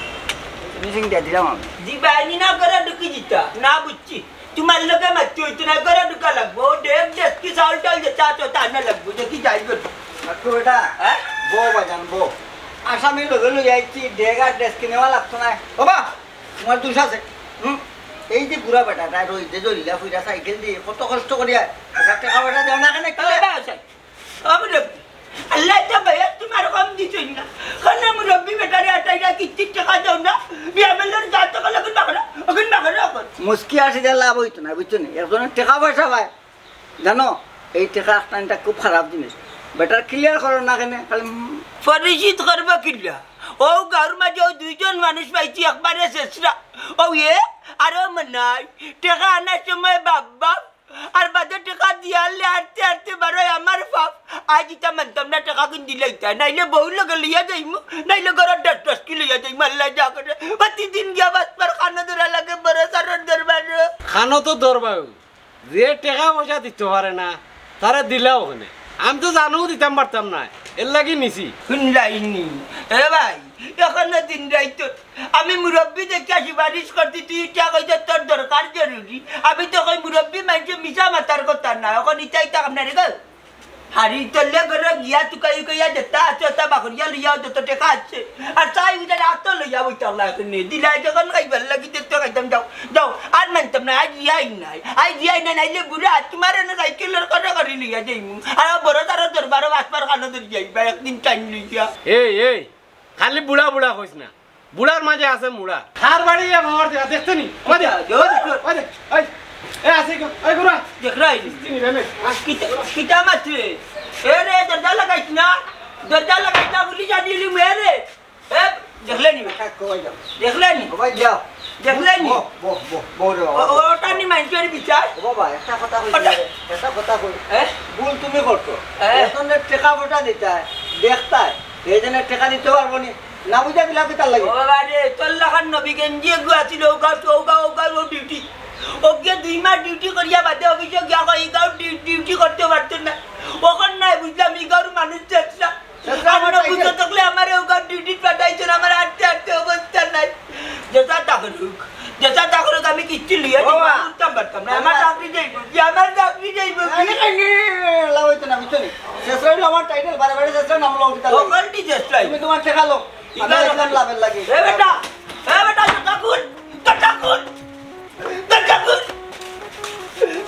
ফিনিশিং দিয়া দিলাম আমি। দিবাইনি না ঘরো ঢুকি দিতা, না বুঝছি। তোমার লগে মাততে অইতো না, ঘরো ঢুকা লাগবো। ও ডেক ডেস্কি চাউল টাউল যেতা আছে তা আনা লাগবো, দেখি যাই গো। আটো বেটা, হ্যাঁ? বউ বাজান, বউ। আসামি লগে লইয়া আইছি, ডেক আর ডেস্কি নেওয়া লাগতো না। বাবা, তোমার দোষ আছে। হুম? এই যে বুড়া বেটাটা রইদে জ্বলিয়া ফুইরা সাইকেল দিয়া কত কষ্ট করিয়া, একটা টেকা পয়সা দেও না কেনে? আরে বাবা, স্যার, আমি রব্বি। আল্লাহ তো ভাই, তোমার কম দিছইন না। কারণ মুরব্বি বেটারে আটাইরা কিস্তির টেকা দেও না। বিয়া মেলার যা তো কল অখন বাকরা, অখন বাকরা অখন। মুস্কি আসি দিয়া লাভ অইতো না, বুঝছো নি? একজনের টেকা পয়সা পায়, জানো, এই টেকা আখতানটা খুব খারাপ জিনিস। বেটার ক্লিয়ার করো না কেনে, খালি উম। পরিচিত করবো কিলা? ও গাঁওর মাঝে ও দুইজন মানুষ পাইছি, একবারে শেষরা। ও এ, আরো মনাই। টেকা আনার সময় বাপ বাপ, আর বাদে টেকা দিয়ালে আটতে আটতে বারোয় আমার পাপ। আজ ইতা মানতাম না, টেকা কিন দিলাইতা, নাইলে বউর লগে লইয়া যাইমু, নাইলে ঘরর ডেক ডেস্কি লইয়া যাইমু। আল্লাহ যা করে, প্রতিদিন গিয়া বাসপার কানো ধরা লাগে বড় স্যারর দরবারো। কানো তো ধরবাউ, যে টেকা পয়সা দিতো পারে না, তারে দিলাও কেনে। আমি তো জানু দিতাম পারতাম না, এরলাগি নিছি। হুনলায়নি? এ ভাই, অখনো দিন রাইত আমি মুরব্বি দেখিয়া সুপারিশ করছি, তুই ইটা কইছস তোর দরকার জরুরি। আমি তো কই মুরব্বি মানষে মিছা মাতার কথা না, অখন ইটাই তো আপনারে গো। হারি তলে ঘরো গিয়া তুকাই কইয়া যেতা আছে অতা বাকরিয়া লইয়াও, যত টেকা আছে। আর চাই উজার আতো লইয়া বইতা লাগনে। দিলাই যখন খাইবার লাগি তে তো খাইতাম, যাও, যাও। আর মানতাম না, আজ ইয়াই নাই। আজ ইয়াই নাই, নাইলে বুড়া তোমার এনে সাইকেলর করে করি লইয়া যাইমু। আর বড় তার দরবারো বাসপার কানো ধরি যাইবা, একদিন টাইম লইয়া। এই, এই, খালি বুড়া বুড়া কইস না। বুড়ার মাঝে আছে মুড়া। কার বাড়ি ইয়া বাবার দেখা, দেখতে নি? ওই দেখ, ওই দেখ, ওই দেখ, ওই। এ, আছে গো, ওই গুরু। দেখরায় নি? চিনি রে, মে। আ, কিতা, কিতা মাতরে? এ রে, দরজা লাগাইস না। দরজা লাগাইস না, পুলিশ আনিলিমু, এ রে। এ, দেখলে নি? কাকা, কই যাও? দেখলে নি? ও ভাই, যাও। দেখলে নি? বহ, বহ, বহ, বহ রে বাবা। ও, ও, ওটা নি মাইনষর বিচার? ও বাবা, একটা কথা কই ওটা রে, একটা কথা কই। এ? ভুল তুমি করছো। এ? এখন যে টেকা পয়সা দিতায়, দেখতায়, এই জন্য টেকা দিতে পারবো নি। না বুঝা দিলা কিতার লাগি? ও বাবা রে, তোর লাখান নবী গেঞ্জি এগু আছিল, ও গাঁও, ও গাঁও, ও গাঁও, ও ডিউটি। ও গিয়া দুই মাস ডিউটি করিয়া বাদে অফিসো গিয়া কয়, ই গাঁও ডিউ-, ডিউটি করতে পারতো না। অখন নায় বুঝলাম, ই গাঁওর মানুষ চেষ্টা। চেষ্টা আর আমার না তাই বুঝতে থাকলে আমার ও গাঁও ডিউটিত পাঠাইতো না, আমার আটতে আটতে অবস্থা নাই। যেতা তা করুক, যেতা তা করুক, আমি কিচ্ছু লইয়া বাবা। উঠতাম পারতাম না। আমার বাবা। চাকরি যাইব, কি আমার চাকরি যাইব, কি? আরে, আরে, আরে, লাভ হইতো না, বুঝছো নি? শেষ হইলো আমার টাইটেল, বারে বারে শেষ হইলো নাম লও, কিতা লাগে? ওখানটি শেষ হইলো। তুমি তোমার টেকা লও। আমি ইবার আসলাম লাভের লাগি। এ বেটা, এ বেটা, দরজা খুল, দরজা খুল, দরজা খুল,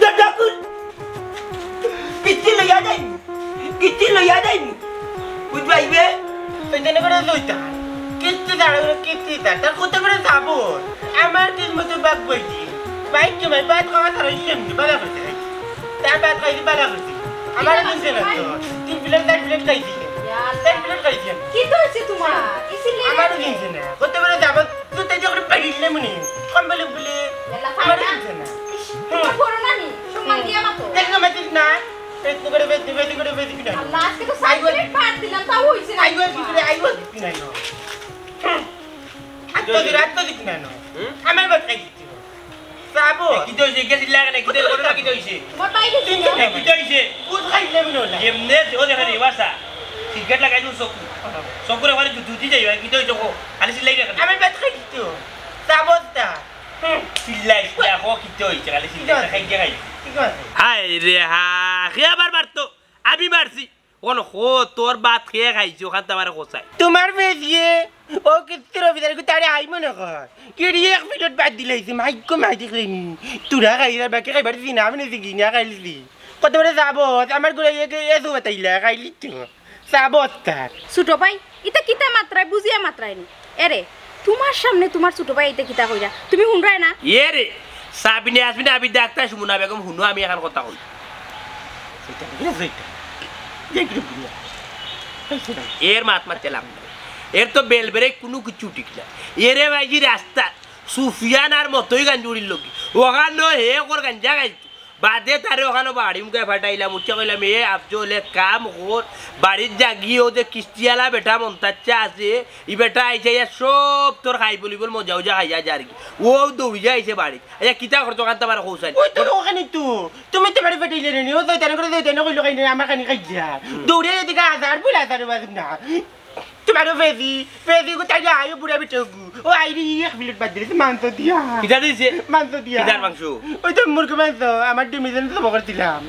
দরজা খুল। কিস্তি লইয়া যাইমু, কিস্তি লইয়া যাইমু। বুঝবাইবে? এখানে করে লইতা। কিস্তি দাঁড়া, কিস্তি দাঁড়া। তার কত করে যাবো? আমার কিসমতো ভাগ বইছি। ভাই, কি ভাই, ভাত খাওয়া ছাড়া সেমনি বালা করছে। তার ভাত খাইছি, বালা করছি। আমারও কিনছে না তো। তিন প্লেট, চার প্লেট খাইছি। ইয়া আল্লাহ। চার প্লেট খাইছি আমি। কিতা হইছে তোমার? কিসির লেগে? আমারও কিনছে না। কত করে যাবো? তুই তো যখন পেরিলে মনে। কম বলে বলে। ইয়াল্লা, আমারও কিনছে না। ইস, তোমার বড় নানি, সম্মান দিয়া মাতো। দেখ না, মাতিস না। বেশি করে, বেশি, বেশি করে, বেশি করে। আল্লাহ, আজকে তো আইগো। সাইকেল পার দিলাম, তাও হইছে না। আইগো, কি করে, আইগো, কি করে, আইগো। আত্ম দিন, আত্ম দিন না, না। হুম? আমার বাদ খাই দিতে হবে। যাবো। এ, কিতা হইছে? গেছিল লাগে না? কিতা হইছে? ঘটনা কিতা হইছে? তোমার বাইরে কিনছে না। এ, কিতা হইছে? বুঝ খাই নেবে না ওলা। এমনে ও দেখা নেই, বাসা। সিগারেট লাগাই দিও চকু। চকুরে বারে জুতি যাই, কিতা হইছে কো? খালি চিল্লাই না কেনে? আমি বাদ খাই দিতে হবে। যাবো তা। হুম। চিল্লাই, চিল্লাই, কো কিতা হইছে? খালি চিল্লাই, কিতা খাই দিয়া খাই। ঠিক আছে। হায় রে হা, কে আবার মারতো? আমি মারছি। অখন কো তোর ভাত কে খাইছে, অখান তো আমারে কছাই। তোমার বেজিয়ে, ও কিস্তির অফিসার, কো তারে আই মনে কর। কিড়ি এক প্লেট ভাত দিলাইছে, মাইকো মাই দেখলে নি। তোরা খাইলে বাকি খাইবার দিছি না, আমি নিছি কি না খাইলিছি। কত বড় যাবো, আমার ঘরে এসে এসো বাতাইলা, খাইলি তো। যাবো তার। ছোট ভাই, ইতা কিতা মাতরায়, বুঝিয়া মাতরায় নি। এরে, তোমার সামনে তোমার ছোট ভাই ইতা কিতা কইরা? তুমি হুনরায় না? এরে, সাবিনা, ইয়াসমিনা, আবিদা, আক্তার, সুমনা বেগম, হুনো আমি এখান কথা কই। এর মাত মাততে লাভ নাই। এর তো বেল ব্রেক কুনু কিচ্ছু ঠিক না। এরে বাইজি রাস্তাত সুফিয়ান আর মতই গাঞ্জুড়ির লগে। অখানো হে অকর গাঞ্জা খাইতো। বাদে তারে অখানো বাড়ি মুখে ফাটাইলাম, উঠিয়া কইলাম, "এ আফজল, এক কাম কর, বাড়িত যাগি, অউ যে কিস্তিআলা বেটা মন্তাচ্চা আছে, ই বেটা আইছে, ইয়া সব তোর খাই বলিবল মজা উজা খাইয়া যারগি।" অউ দৌড়িয়া আইছে বাড়িত। আইয়া কিতা করতো কান্তা বারো কৌশল। অউ তো অখানো তো, তুমি তো বাড়ি ফাটাইলে নি, অউ তো তেনে করে, তেনে কইলো খাই না, আমার খানি খাইয়া। দৌড়ে এদিকে আজার বুলা আজার বাজ না। তুমারও ফেজি, ফেজি গো, তাই আইও বুড়া বেটা গো। ও আইরি এক প্লেট ভাত দিলে, মাংস দিয়া। কিতা দিছে? মাংস দিয়া। কিতার মাংস? অউ তো মুরগি মাংস, আমার ডিম ইজেন তো বকর দিলাম।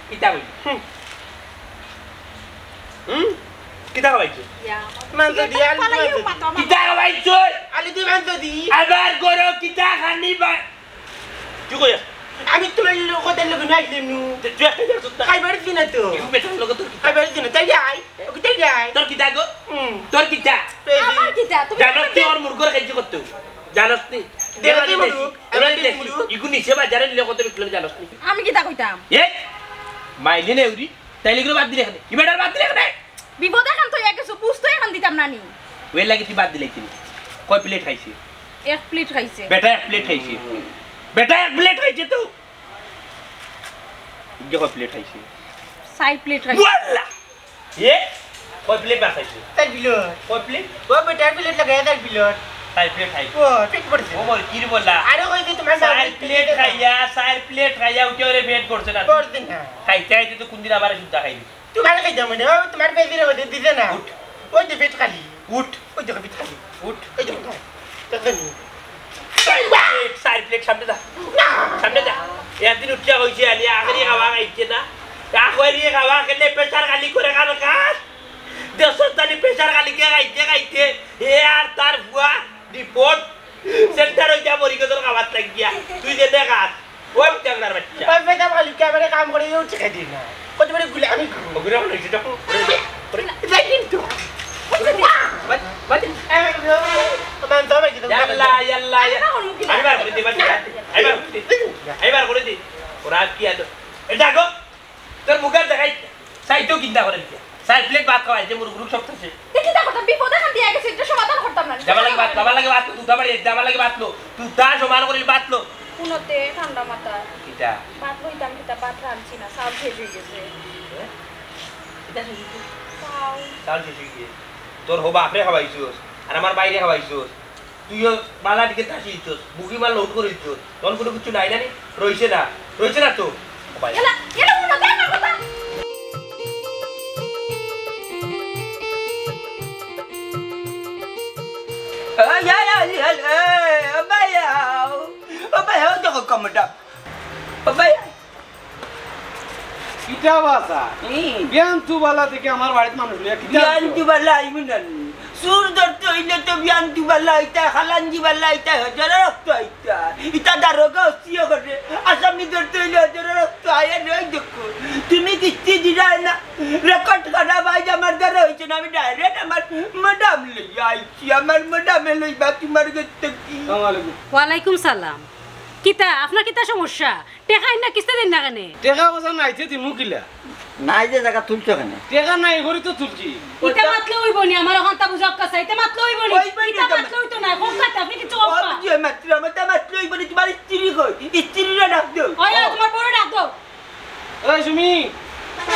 কিতা কই? হুম। হুম? কিতা খাবাইছো? মাংস দিয়া, আলু দিয়া মাংস দি। কিতা খাবাইছো? আলু দি মাংস দি। আবার করো, কিতা খানি বা-, তুই কই আস? আমি তুমার কথার লগে না আইলাম নু। তুই, তুই একটা যাস না। খাইবার দিন না তো। ইগু বেটার লগে তোর কিতা? খাইবার দিন না, তাই যাই। ওকে, তাই যাই। তোর কিতা গো? হুম। তোর কিতা? এই যে আমার কিতা? তুমি জানোস তুই ওর মুরগর খাইছি করতে? জানোস নি? দেখো এবার তুই দেখি, মুরগ, এবার এবার তুই দেখি। মুরগ। ইগু নিচে বাজারে নিলে কত বিক্রি জানোস নি? আমি কিতা কইতাম? এ? মাইলে নে উরি। তাইলে ইগুলো বাদ দিলে কেনে? ই বেটার বাদ দিলে কেনে? বিপদে খান তো এক কিছু বুঝতে এখন দিতাম না নি। ওই লাগে তুই বাদ দিলে কিনি? কয় প্লেট খাইছে? এক প্লেট খাইছে। বেটা এক প্লেট খাইছে। বেটা এক প্লেট খাইছে তো। ইগে কয় প্লেট খাইছে? চাইর প্লেট খাইছে। ওয়াল্লা! এ? কয় প্লেট ভাত খাইছে? চাইর প্লেট। কয় প্লেট? ও বেটার প্লেট লাগাইয়া চাইর প্লেট। চাইর প্লেট খাইছে। ও, পেট ভরছে। ও বল, কি রে বললা? আরে কই যে তুমার চাইর প্লেট খাইয়া, চাইর প্লেট খাইয়া উঠে ওরে পেট ভরছে না। ভরছে না। খাইতে খাইতে তো কোন দিন আবার শুদ্ধা খাইবি। তুমার খাইতাম মানে, ও তুমার পেট দিলে ওদের দিতে না। উঠ। ওই যে পেট খালি। উঠ। ওই দেখো পেট খালি। উঠ। ওই দেখো। দেখো নি। চাইর প্লেট, চাইর প্লেট সামনে যা। না। সামনে যা। একদিন উঠিয়া কইছে, আলি আগেরই খাওয়া খাইছে না। আগেরই খাওয়া খেলে প্রেশার খালি করে কার কার। দেশর তালি প্রেশার খালি কে খাইতে খাইতে। এ আর তার ফুয়া বিপদ। সেন্টার হইতে মরি গেছর খাবার লাগিয়া। তুই যে দেখাস। ওই চাংড়ার বাচ্চা। ওই বেটা ভালো কি আমারে কাম করে দিও, ঠিক আছে না। কত বড় গুলি আমি খাবো। ওগুলো হলো সেটা। এটা কিন্তু। বাদ, বাদ। এই, ও, ও, মান তো ভাই, কিন্তু ইয়াল্লা, ইয়াল্লা, ইয়াল্লা। আমি বার করে দিই, বার করে দিই। আমি বার করে দিই। আমি বার করে দিই। ওরা কি এত? এটা গো। তোর মুখের দেখাই, চাইতেও চিন্তা করে দিতে। চাইর প্লেট ভাত খাওয়াই, যে মুরুখ মুরুখ সব খাইছে। তে কিতা করতাম? বিপদে খান দিয়া গেছে, এটা সমাধান করতাম না। যাবার লাগে ভাত, যাবার লাগে ভাত, তুই উঠা বাড়ি, যাবার লাগে ভাত লো। তুই উঠা সমান করে ভাত লো। কোনোতে ঠান্ডা মাথা। কিতা? ভাত লইতাম কিতা, ভাত রাঁধছি না, চাউল শেষ হয়ে গেছে। হ্যাঁ? কিতা শেষ হয়ে গেছে? চাউল। চাউল শেষ হয়ে গেছে। তোর হবা আপরে খাওয়াইছস, আর আমার বাইরে খাওয়াইছস। তুইও বালা দিকে তাসি দিছস, বুকি মাল লোড করে দিছস। তখন কোনো কিছু নাই না নি? রইছে না, রইছে না তো। ভাই। এলা, এলা, মনে হয় আমার কথা। এই, এই, এই, এই, এই, ও ভাই, আও। ও ভাই, আও, দেখো কমটা। ও ভাই, কিতা বাসা? হুম। বিয়ান তুবালা থেকে আমার বাড়িত মানুষ লইয়া কিতা বিয়ান করছো? তুবালা আইব না নি? চুর ধরতে হইলে তো বিয়ান তুবালা হইতা, খালাঞ্জি বালা হইতা, হজারো রক্ত হইতা। ইতা দারোগা হসিয়ে করে। আসামি ধরতে হইলে হজারো রক্ত আয়া নয় দেখো। তুমি কিস্তি দিলায় না। রেকর্ড খারাপ আইজ আমার দ্বারা হইছে না। আমি ডাইরেক্ট আমার ম্যাডাম লইয়া আইছি। আমার ম্যাডামে লইবা তোমার গেছ থাকি। আসসালামু আলাইকুম। ওয়ালাইকুম সালাম। কিতা, আপনার কিতা সমস্যা? টেকা আইন না, কিস্তি দেইন না কেনে? টেকা পয়সা নাই, তে দিমু কিলা? নাই যে জাগা তুলছো কেনে? টেকা নাই, করি তো তুলছি। ইতা মাতলে অইবো নি, আমার অখানতা বুঝা অক্কা চাই, ইতা মাতলে অইবো নি? অইবো নি ইতা তো। মাতলে অইতো না, কম কাটে, আপনি কিছু কম ও, কাট। যে মাতলে, আমার তা মাতলে অইবো নি, তোমার স্ত্রী কই? স্ত্রীরে ডাক দেও। ওই, ওই, তোমার বউরে ডাক দেও। ওই সুমি,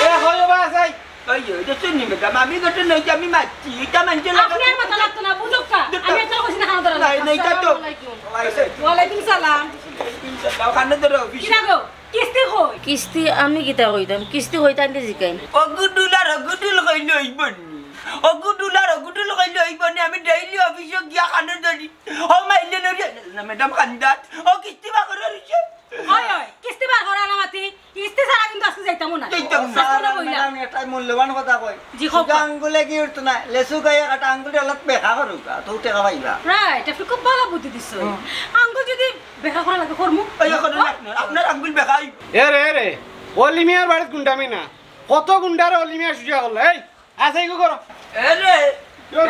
এ, হয় বা চাই। ওই যে, ওই যে শুনি ম্যাডাম, আমি ঘটনা হইছে, আমি মারছি, এটা মানছে না। আপনি আর মাথা লাগতো না, বুঝুক কা? আমি একটা কইছি না, খানা ধরা নাই, লাগতো। নাই, এটা তো আসসালামু আলাইকুম। ওয়ালাইকুম। ওয়ালাইকুম সালাম। ওয়ালাইকুম সালাম। ওখানে ধরো, অফিসে। কিরা গো? কিস্তি কই? কিস্তি আমি কিতা কইতাম? কিস্তি কইতা আনতে জিকাইন। অগুডুল আর অগুডুল কইলে অইবো নি? অগুডুল আর অগুডুল কইলে অইবো নি? আমি ডেইলি অফিসে গিয়া খানো ধরি। ও মাইলে নড়ি না, ম্যাডাম খান্দাত। ও কিস্তি বাকর রইছে। ওই, ওই, কিস্তি বার করা না মাতি। কিস্তি ছাড়া কিন্তু আজকে যাইতামও না। যাইতাম না। আজকে না বইলা। ম্যাডাম, একটা মূল্যবান কথা কই। জি, কও, সুজা কও। আঙ্গুলে কি উঠতো না? লেসু গায়ে কাটা আঙ্গুলটা আলাদা বেকা করুক, তো টেকা পাইবা। রাইট, আপনি খুব ভালো বুদ্ধি দিছো। হুম। আঙ্গুল যদি বেকা করা লাগে, করমু। ওই এখন হ্যাঁ? আপনার, আপনার আঙ্গুল বেকা হইব। এ রে, এ রে, অলি মিয়ার বাড়িত গুন্ডামি না। কত গুন্ডারে অলি মিয়া সুজা করলো, এই? আচ্ছা, ইগু করো। এ রে,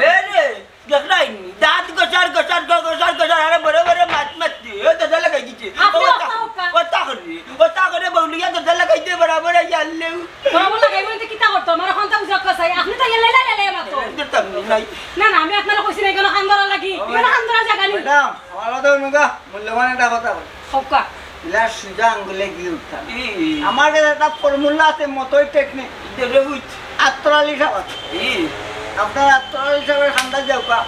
এ রে, দেখলাই নি? দাঁত গসার, গসার, গ-, গসার, গসার, আরে বড় বড় মাত মাত দি। ও দাদা লাগাই দিছে। আপনি ও অতা, অতা অতা করে, অতা করে বউলিয়া দাদা লাগাই দে বরাবর এই আনলেও। বরাবর লাগাই বলতে কিতা করতো? আমার অখানতা বুঝা অক্কা চাই। আপনি তো ইয়া লাই লাই লাই নাই। না, না, আমি আপনারে কইছি না, ইখানো কান ধরার লাগি। ইখানো কান ধরার জাগা নাই। ম্যাডাম, আমার কথা হুনুক্কা, মূল্যবান একটা কথা কই। কউক্কা। ইলা সুজা আঙ্গুলে ঘি উঠতা না। ই। আমার কাছে একটা ফর্মুলা আছে, মতই টেকনিক। দেবরে বুঝ। আতর আলী সাব আছে। ই। আপনার আতর আলী সাবর কান্দাত যাউক্কা,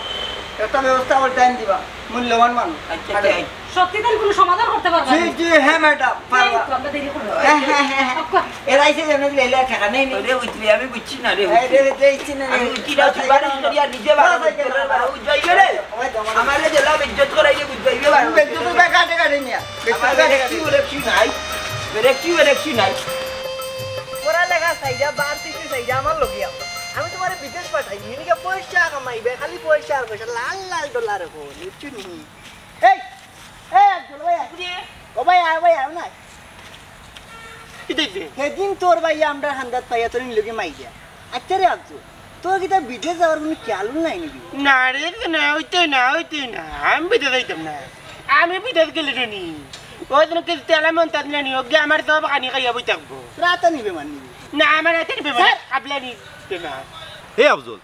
একটা ব্যবস্থা করি টাইম দিবা। মূল্যবান মানুষ। আচ্ছা, আচ্ছা। সত্যি তার কোনো সমাধান করতে পারবা জি, না? জি, হ্যাঁ ম্যাডাম, এই পারবা। তো আমরা দেরি করবো। হ্যাঁ, হ্যাঁ, হ্যাঁ, হ্যাঁ। কউক্কা। এরাইছে যেন দিলে এলা টেকা নেই নি। ওরে, ওই তুই, আমি বুঝছি না রে, ওই এই তুই। রে, যে ইচ্ছে না রে। আমি বুঝছি না, সুপারিশ করিয়া নিজে বারো বাস, বছরের বারো উজ্জ্বল করে। ওই তো আমার আমারে জেলা বেইজ্জত করাইলে বুঝবাইবে বারো আমি বেইজ্জত বছরের তো কাটে কাটে নিয়া। বেইজ্জত আমার কাটে বেরেকচি কাটে। বেরেকচি নাই, বেরেকচি বেরেকচি নাই। পড়ালেখা চাইরা, বার চাইরা আমার লগে আও। আমি তোমারে বিদেশ পাঠাই, নিনিকে পয়সা কামাইবে, খালি পয়সা আর পয়সা, লাল লাল ডলার এখন, বুঝছো নি? এই, এই, আব্দুল ভাই, আয়। জি। ও ভাই, আয় ভাই, আয় না। কি দেখবে? সেদিন তোর ভাই আমরা হান্দাত পাইয়া তোর লগে মাইয়া। আচ্ছা রে আব্দুল, তোর কিতা বিদেশ যাওয়ার কোনো খেয়াল নাই নাকি? না রে, না, হইতে না, হইতে না। আমি বিদেশ যাইতাম না। আমি বিদেশ গেলে নি। ওই দিন কিস্তি আলা মন তাত নানি, ওকে আমার সব খানি খাইয়া বই থাকবো। রাতা নিবে মান নিবে। না, আমার রাতা নিবে মানে, স্যার। আপলা নিতে না। হে আফজল,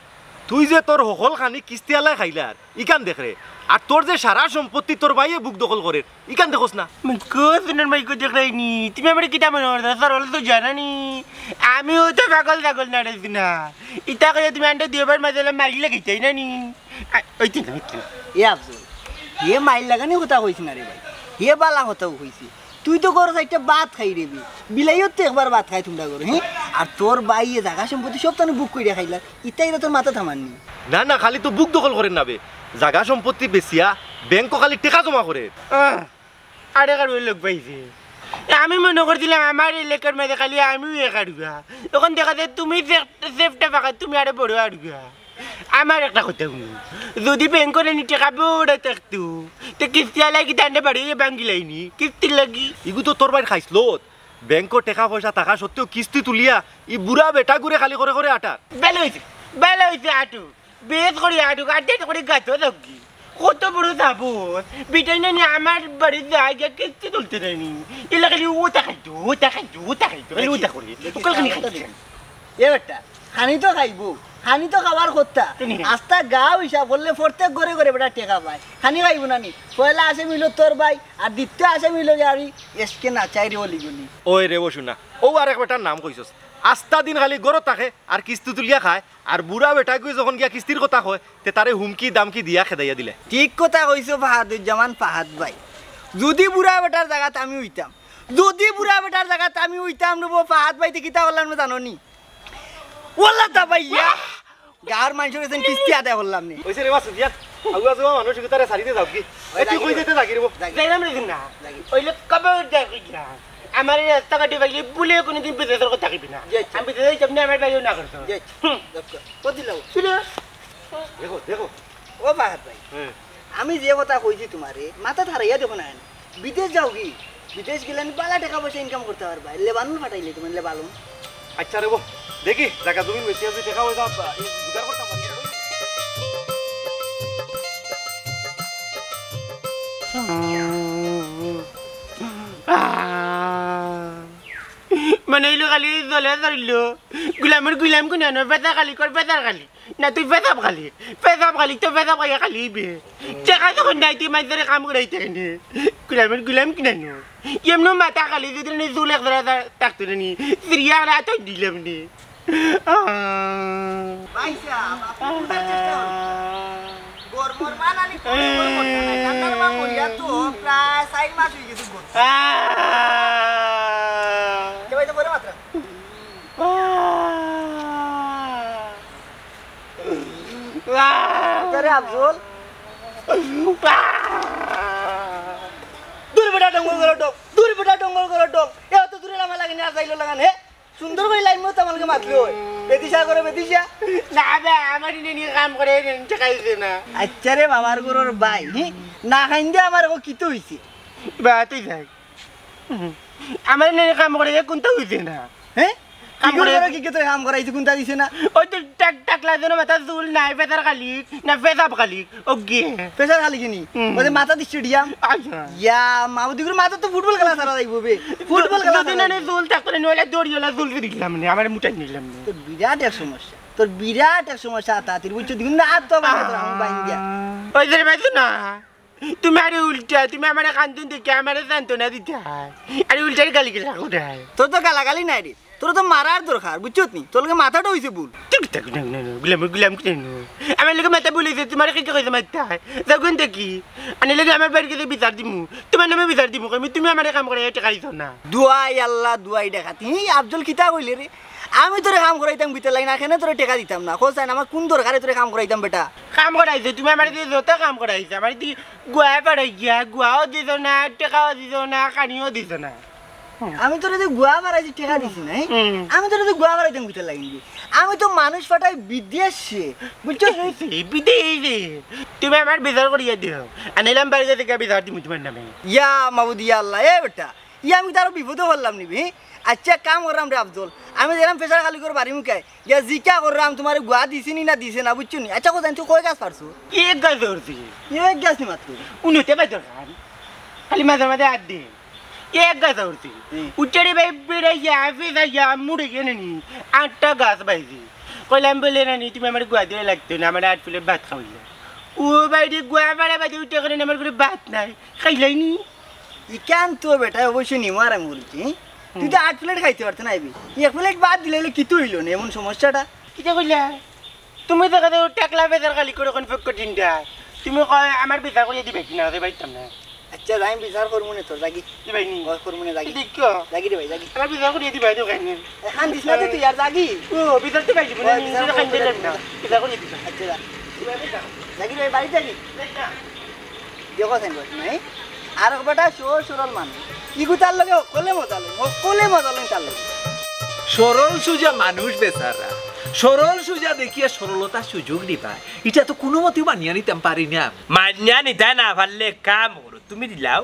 তুই যে তোর হকল খানি কিস্তি আলায় খাইলার, ইখান দেখ রে। আর তোর যে সারা সম্পত্তি তোর ভাইয়ে বুক দখল করের, ইখান দেখোস না? মাইকো, শুনার মাইকো দেখরায়নি। তুমি আমারে কিতা মনে করছো? স্যার, ওলা তো জানা নি। আমিও তো পাগল ছাগল না রে শুনা। ইতা কইয়া তুমি আন্ডা দিও বার মাঝে ওলা মারি লাগাইতাই না নি। আ, ওই তিন, ওই তিন। এ আফজল, হে মাইর লাগানি কথা কইছে না রে ভাই। হে বালা কথাও কইছে। তুই তো ঘরো চাইরটা ভাত খাই রে বি। বিলাইও তো একবার ভাত খায় তোমরা ঘরো, হ্যাঁ? আর তোর ভাইয়ে জাগা সম্পত্তি সব তানু বুক করিয়া খাইলা। ইতা ইতা তোর মাথাত হামার নি। না, না, খালি তো বুক দখল করের না বে। জাগা সম্পত্তি বেচিয়া ব্যাংকো খালি টেকা জমা করের। আহ, আরে কারুর লোক পাইছে। আমি মনে করছিলাম আমার এলাকার মাঝে খালি আমিউ এক আড়ুয়া। এখন দেখা যায় তুমি যে-, যেটা ফাঁকা, তুমি আরো বড় আড়ুয়া। আমার একটা কথা হুনো, যদি ব্যাংকো নি টেকা বড় থাকতো, তে কিস্তি আলাই কিতা আন্ডা বাড়ি ভাঙ্গিলাইনি, কিস্তির লাগি। ইগু তো তোর ভাইর খাইছলত। ব্যাংকো টেকা পয়সা থাকা সত্ত্বেও কিস্তি তুলিয়া ই বুড়া বেটাগুরে খালি করে করে আটার। ভালা অইছে, ভালা অইছে আটুক। বেশ করি আটুক, আর দেরি করি গাতো যাউকগি। কত বড় সাবুত। বিটাই নানি আমার বাড়িত যায় গিয়া কিস্তি তুলতে দেয়নি। ইলা খালি ও তাকাইতো, ও তাকাইতো, ও তাকাইতো, খালি ও তাকাইতো। ওকাল খালি খাইতো। এ বেটা, খানি তো খাইবো, খানি তো খাওয়ার কথা। আস্তা গাঁও হিসাব করলে প্রত্যেক ঘরে ঘরে বেটা টেকা পায়। খানি খাইবো না নি? পয়লা আসামি অইলো তোর ভাই, আর দ্বিতীয় আসামি অইলো গিয়া আর এসকে না চাই রে অলি গলি। ওই রে ও শুনা, ও আরেক বেটার নাম কইছস। আস্তা দিন খালি ঘরো থাকে আর কিস্তি তুলিয়া খায়, আর বুড়া বেটাগুয়ে যখন গিয়া কিস্তির কথা কয়, তে তারে হুমকি দামকি দিয়া খেদাইয়া দিলে। ঠিক কথা কইছো ফাহাদুজ্জামান ফাহাদ ভাই। যদি বুড়া বেটার জাগাত আমি অইতাম, যদি বুড়া বেটার জাগাত আমি অইতাম রে বো ফাহাদ ভাই, তে কিতা করলাম না জানো নি? ওলা দা ভাইয়া, গাঁওর মানষর গেছে কিস্তি আদায় করলাম নি। ওইসে রে বা সুফিয়ান, আগুয়া যাওয়া মানুষ তারে সারিতে যাউকগি। এ, তুই কই যাইতে যাগি রে বো? যাই। যাইলাম রে না। যাই। ওই লোক কবে যাই কই গিয়া? আমার এই রাস্তাঘাটে বাইরে ভুলে কোনোদিন বিদেশের কথা থাকিবি না। জি, আচ্ছা। আমি বিদেশে যাইতাম না, আমার ভাইও না করতো। জি, আচ্ছা। হুম। যাক, কত দিলাও? ছিল। দেখো, দেখো। ও ফাহাদ ভাই, হ্যাঁ। আমি যে কথা কইছি তোমারে, মাথাত হারাইয়া দেখো না কেনে। বিদেশ যাওগি, বিদেশ গেলে নি বালা টেকা পয়সা ইনকাম করতা পারবায়। লেবানন পাঠাইলে তোমার লেবানন। আচ্ছা রে বো, দেখি, জাগা জমিন বেশি আছে, টেকা পয়সা, আ, ই, জোগাড় করতাম পারি। মানে অইলো খালি জ্বলে ধরলো। গুলামের গুলাম কোন আনো, বেচা খালি কর, বেচার খালি। না, তুই পেশাব খালি, পেশাব খালি, তো পেশাব খাইয়া খালি অইবে। টেকা যখন নাই, তুই মাইনষরে কাম করাইতে নে। গুলামের গুলাম কিনাইনো। এমনে মাথা খালি, যদি নি চুল এক ধরা থা-, থাকতো না নি। সিরিয়া আর এত দিলাম নি। আহ। ভাইসাব, আপনি বুঝার চেষ্টা করুন। গরমর মা নানি কোনো গরম করতে নাই। ঠান্ডার মা মরিয়া তো প্রায় চার মাস অই গেছে গরম। আহ। কে ভাই তো বড় মাত্রা। আহ। আরে আফজল। দূর বেটা, ডঙ্গল করে ডক। দূর বেটা, ডঙ্গল করে ডক। এ অত দূরে লামা লাগে না, আর যাইলো লাগান, হে? সুন্দর করে লাইন মতো আমাকে মাতলো। বেদিশা করে বেদিশা। না বে, আমার ইনে নিয়ে কাম করে, ইনে নিয়ে টেকা দিছে না। আচ্ছা রে বাবার গরুর ভাই, হি? না খাইন দে আমার ও কিতো হইছে? বা তুই যাই। আমার ইনে কাম করে, এ কোনটা হইছে না? হ্যাঁ? কাম কি করে করে? কি করে কাম করাইছে, কোনটা দিছে না? ওই তো টাক-, টাকলা যেন মাথা চুল নাই, পেশার খালি, না পেশাব খালি, ওকে। পেশার খালি কিনি? হুম। ওই যে মাথা দিচ্ছে ডিয়াম। আচ্ছা। ইয়া, মামুদি করে মাথা তো ফুটবল খেলা সারা যাইবো বে। ফুটবল খেলা যদি সারা না, যাইবো। চুল থাকতো না, নইলে দড়িওয়ালা চুল করে দিলাম নে, আমার মুটাই নিলাম নে। তো বিরাট এক সমস্যা। তোর বিরাট এক সমস্যা আতা আতির, বুঝছো? দিন না আর তো আমার তোর আমি বাইন দিয়া। ওই যে রে ভাই, না, তুমি আরে উল্টা, তুমি আমারে কান্দন দেখে আমারে সান্ত্বনা দিতা, আরে উল্টার গালি গেলা কোথায়? তোর তো গালাগালি নাই রে, তোর তো মারার দরকার, বুঝছো নি? তোর লগে মাথাটা হইছে ভুল। তুই কিতা গুলাম, গুলাম, গুলাম, গুলাম, গুলাম। আমার লগে মাথা ভুল হইছে, তোমার কি কইছে মারতা? যাগুন দেখি, আনে লগে আমার বাড়ির গেছে বিচার দিমু, তোমার নামে বিচার দিমু, কইমু তুমি আমারে কাম করাইয়া টেকা দিছো না। দুয়াই আল্লাহ, দুয়াই ডাকাতি। হি, আফজল কিতা কইলে রে? আমি তোরে কাম করাইতাম ভিতর লাগি না, কেনে তোরে টেকা দিতাম না? খোঁজ চাই না, আমার কোন দরকারে তোরে কাম করাইতাম বেটা? কাম করাইছে, তুমি আমার দিয়ে যত কাম করাইছে, আমার দিয়ে গুয়া পাঠাই গিয়া, গুয়াও দিছ না, টেকাও দিছ না, কানিও দিছ না। আমি তোরে যে গুয়া বাড়াইছি, টেকা দিছি না, হুম। আমি তোরে যে গুয়া বাড়াইতাম কিতা লাগি? আমি তো মানুষ পাঠাই বিদেশে, বুঝছো? বিদেশে, বিদেশে। তুমি আমার বিচার করিয়া দিও। আনিলাম বাড়ি থেকে বিচার দিমু তোমার নামে। ইয়া মাবুদ, ইয়া আল্লাহ, এ বেটা, ইয়া আমি তারও বিপদে পড়লাম নিবি, হি? আচ্ছা, এক কাম করলাম রে আফজল, আমি গেলাম ফেশার খালি করে বাড়ি মুখায়, ইয়া জিকা করলাম তোমারে গুয়া দিছি নি না দিছে না, বুঝছো নি? আচ্ছা, কোথায় তুই কয় গাছ পারছো? এক গাছ ধরছি। এক গাছ নি মাত্র? উন্নতে পাই দরকার, খালি মাঝে মাঝে আর দে। এক গাছ উঠছি। হুম। উঠে রে ভাই, বেড়াইয়া, ফেজাইয়া, মুড়ে গেলে নি, আটটা গাছ পাইছি। কইলাম বলে না নি, তুমি আমার গুয়া দিয়ে লাগতো না, আমার আট প্লেট ভাত খাওয়াইলে। ও বাইরে গুয়া পাড়া বাদে উঠে করে আমার করে ভাত নাই, খাইলাই নি। ইকান তো বেটা অবশ্যই নিমো আরাম করেছি, হুম? তুই তো আট প্লেট খাইতে পারতে না, আইবি। এক প্লেট বাদ দিলে হইলে কিতা হইলো না, এমন সমস্যাটা? কিতা কইলা? তুমি দেখা যাও টেকলা বেজার খালি করে কোন ফেক কঠিনটা। তুমি কয় আমার বিচার করিয়া দিবে কি না, দিবাইতাম না। আচ্ছা, যাই বিচার করমু নে তোর, যাগি। দিবাই নি? ওই করমু নে, যাগি। দেখো। যাগি রে ভাই, যাগি। আমার বিচার করিয়া দিবাই তো কেন? এ, কান্দিস না তো তুই আর, যাগি। ও, বিচার তো পাইছি, ওই, বিচার নিজে করমু কান্দিলে নে, না। যাগি। বিচার করিয়া দিবা। আচ্ছা, যা। দিবাই না। যাগি রে ভাই, বাড়ি যাগি। দেখ না। দেখো, সাইন বস নাই। আর বেটা সহজ সরল মানুষ। ইগু তার লগে হকলে মজা লয়, হকলে মজা লয় তার লগে। সরল সুজা মানুষ বেচারা, সরল সুজা দেখিয়া সরলতা সুযোগ দিবা, ইটা তো কোনো মতেও মানিয়া নিতাম পারি না। মানিয়া নিতা না পারলে কাম করো, তুমি দিলাও।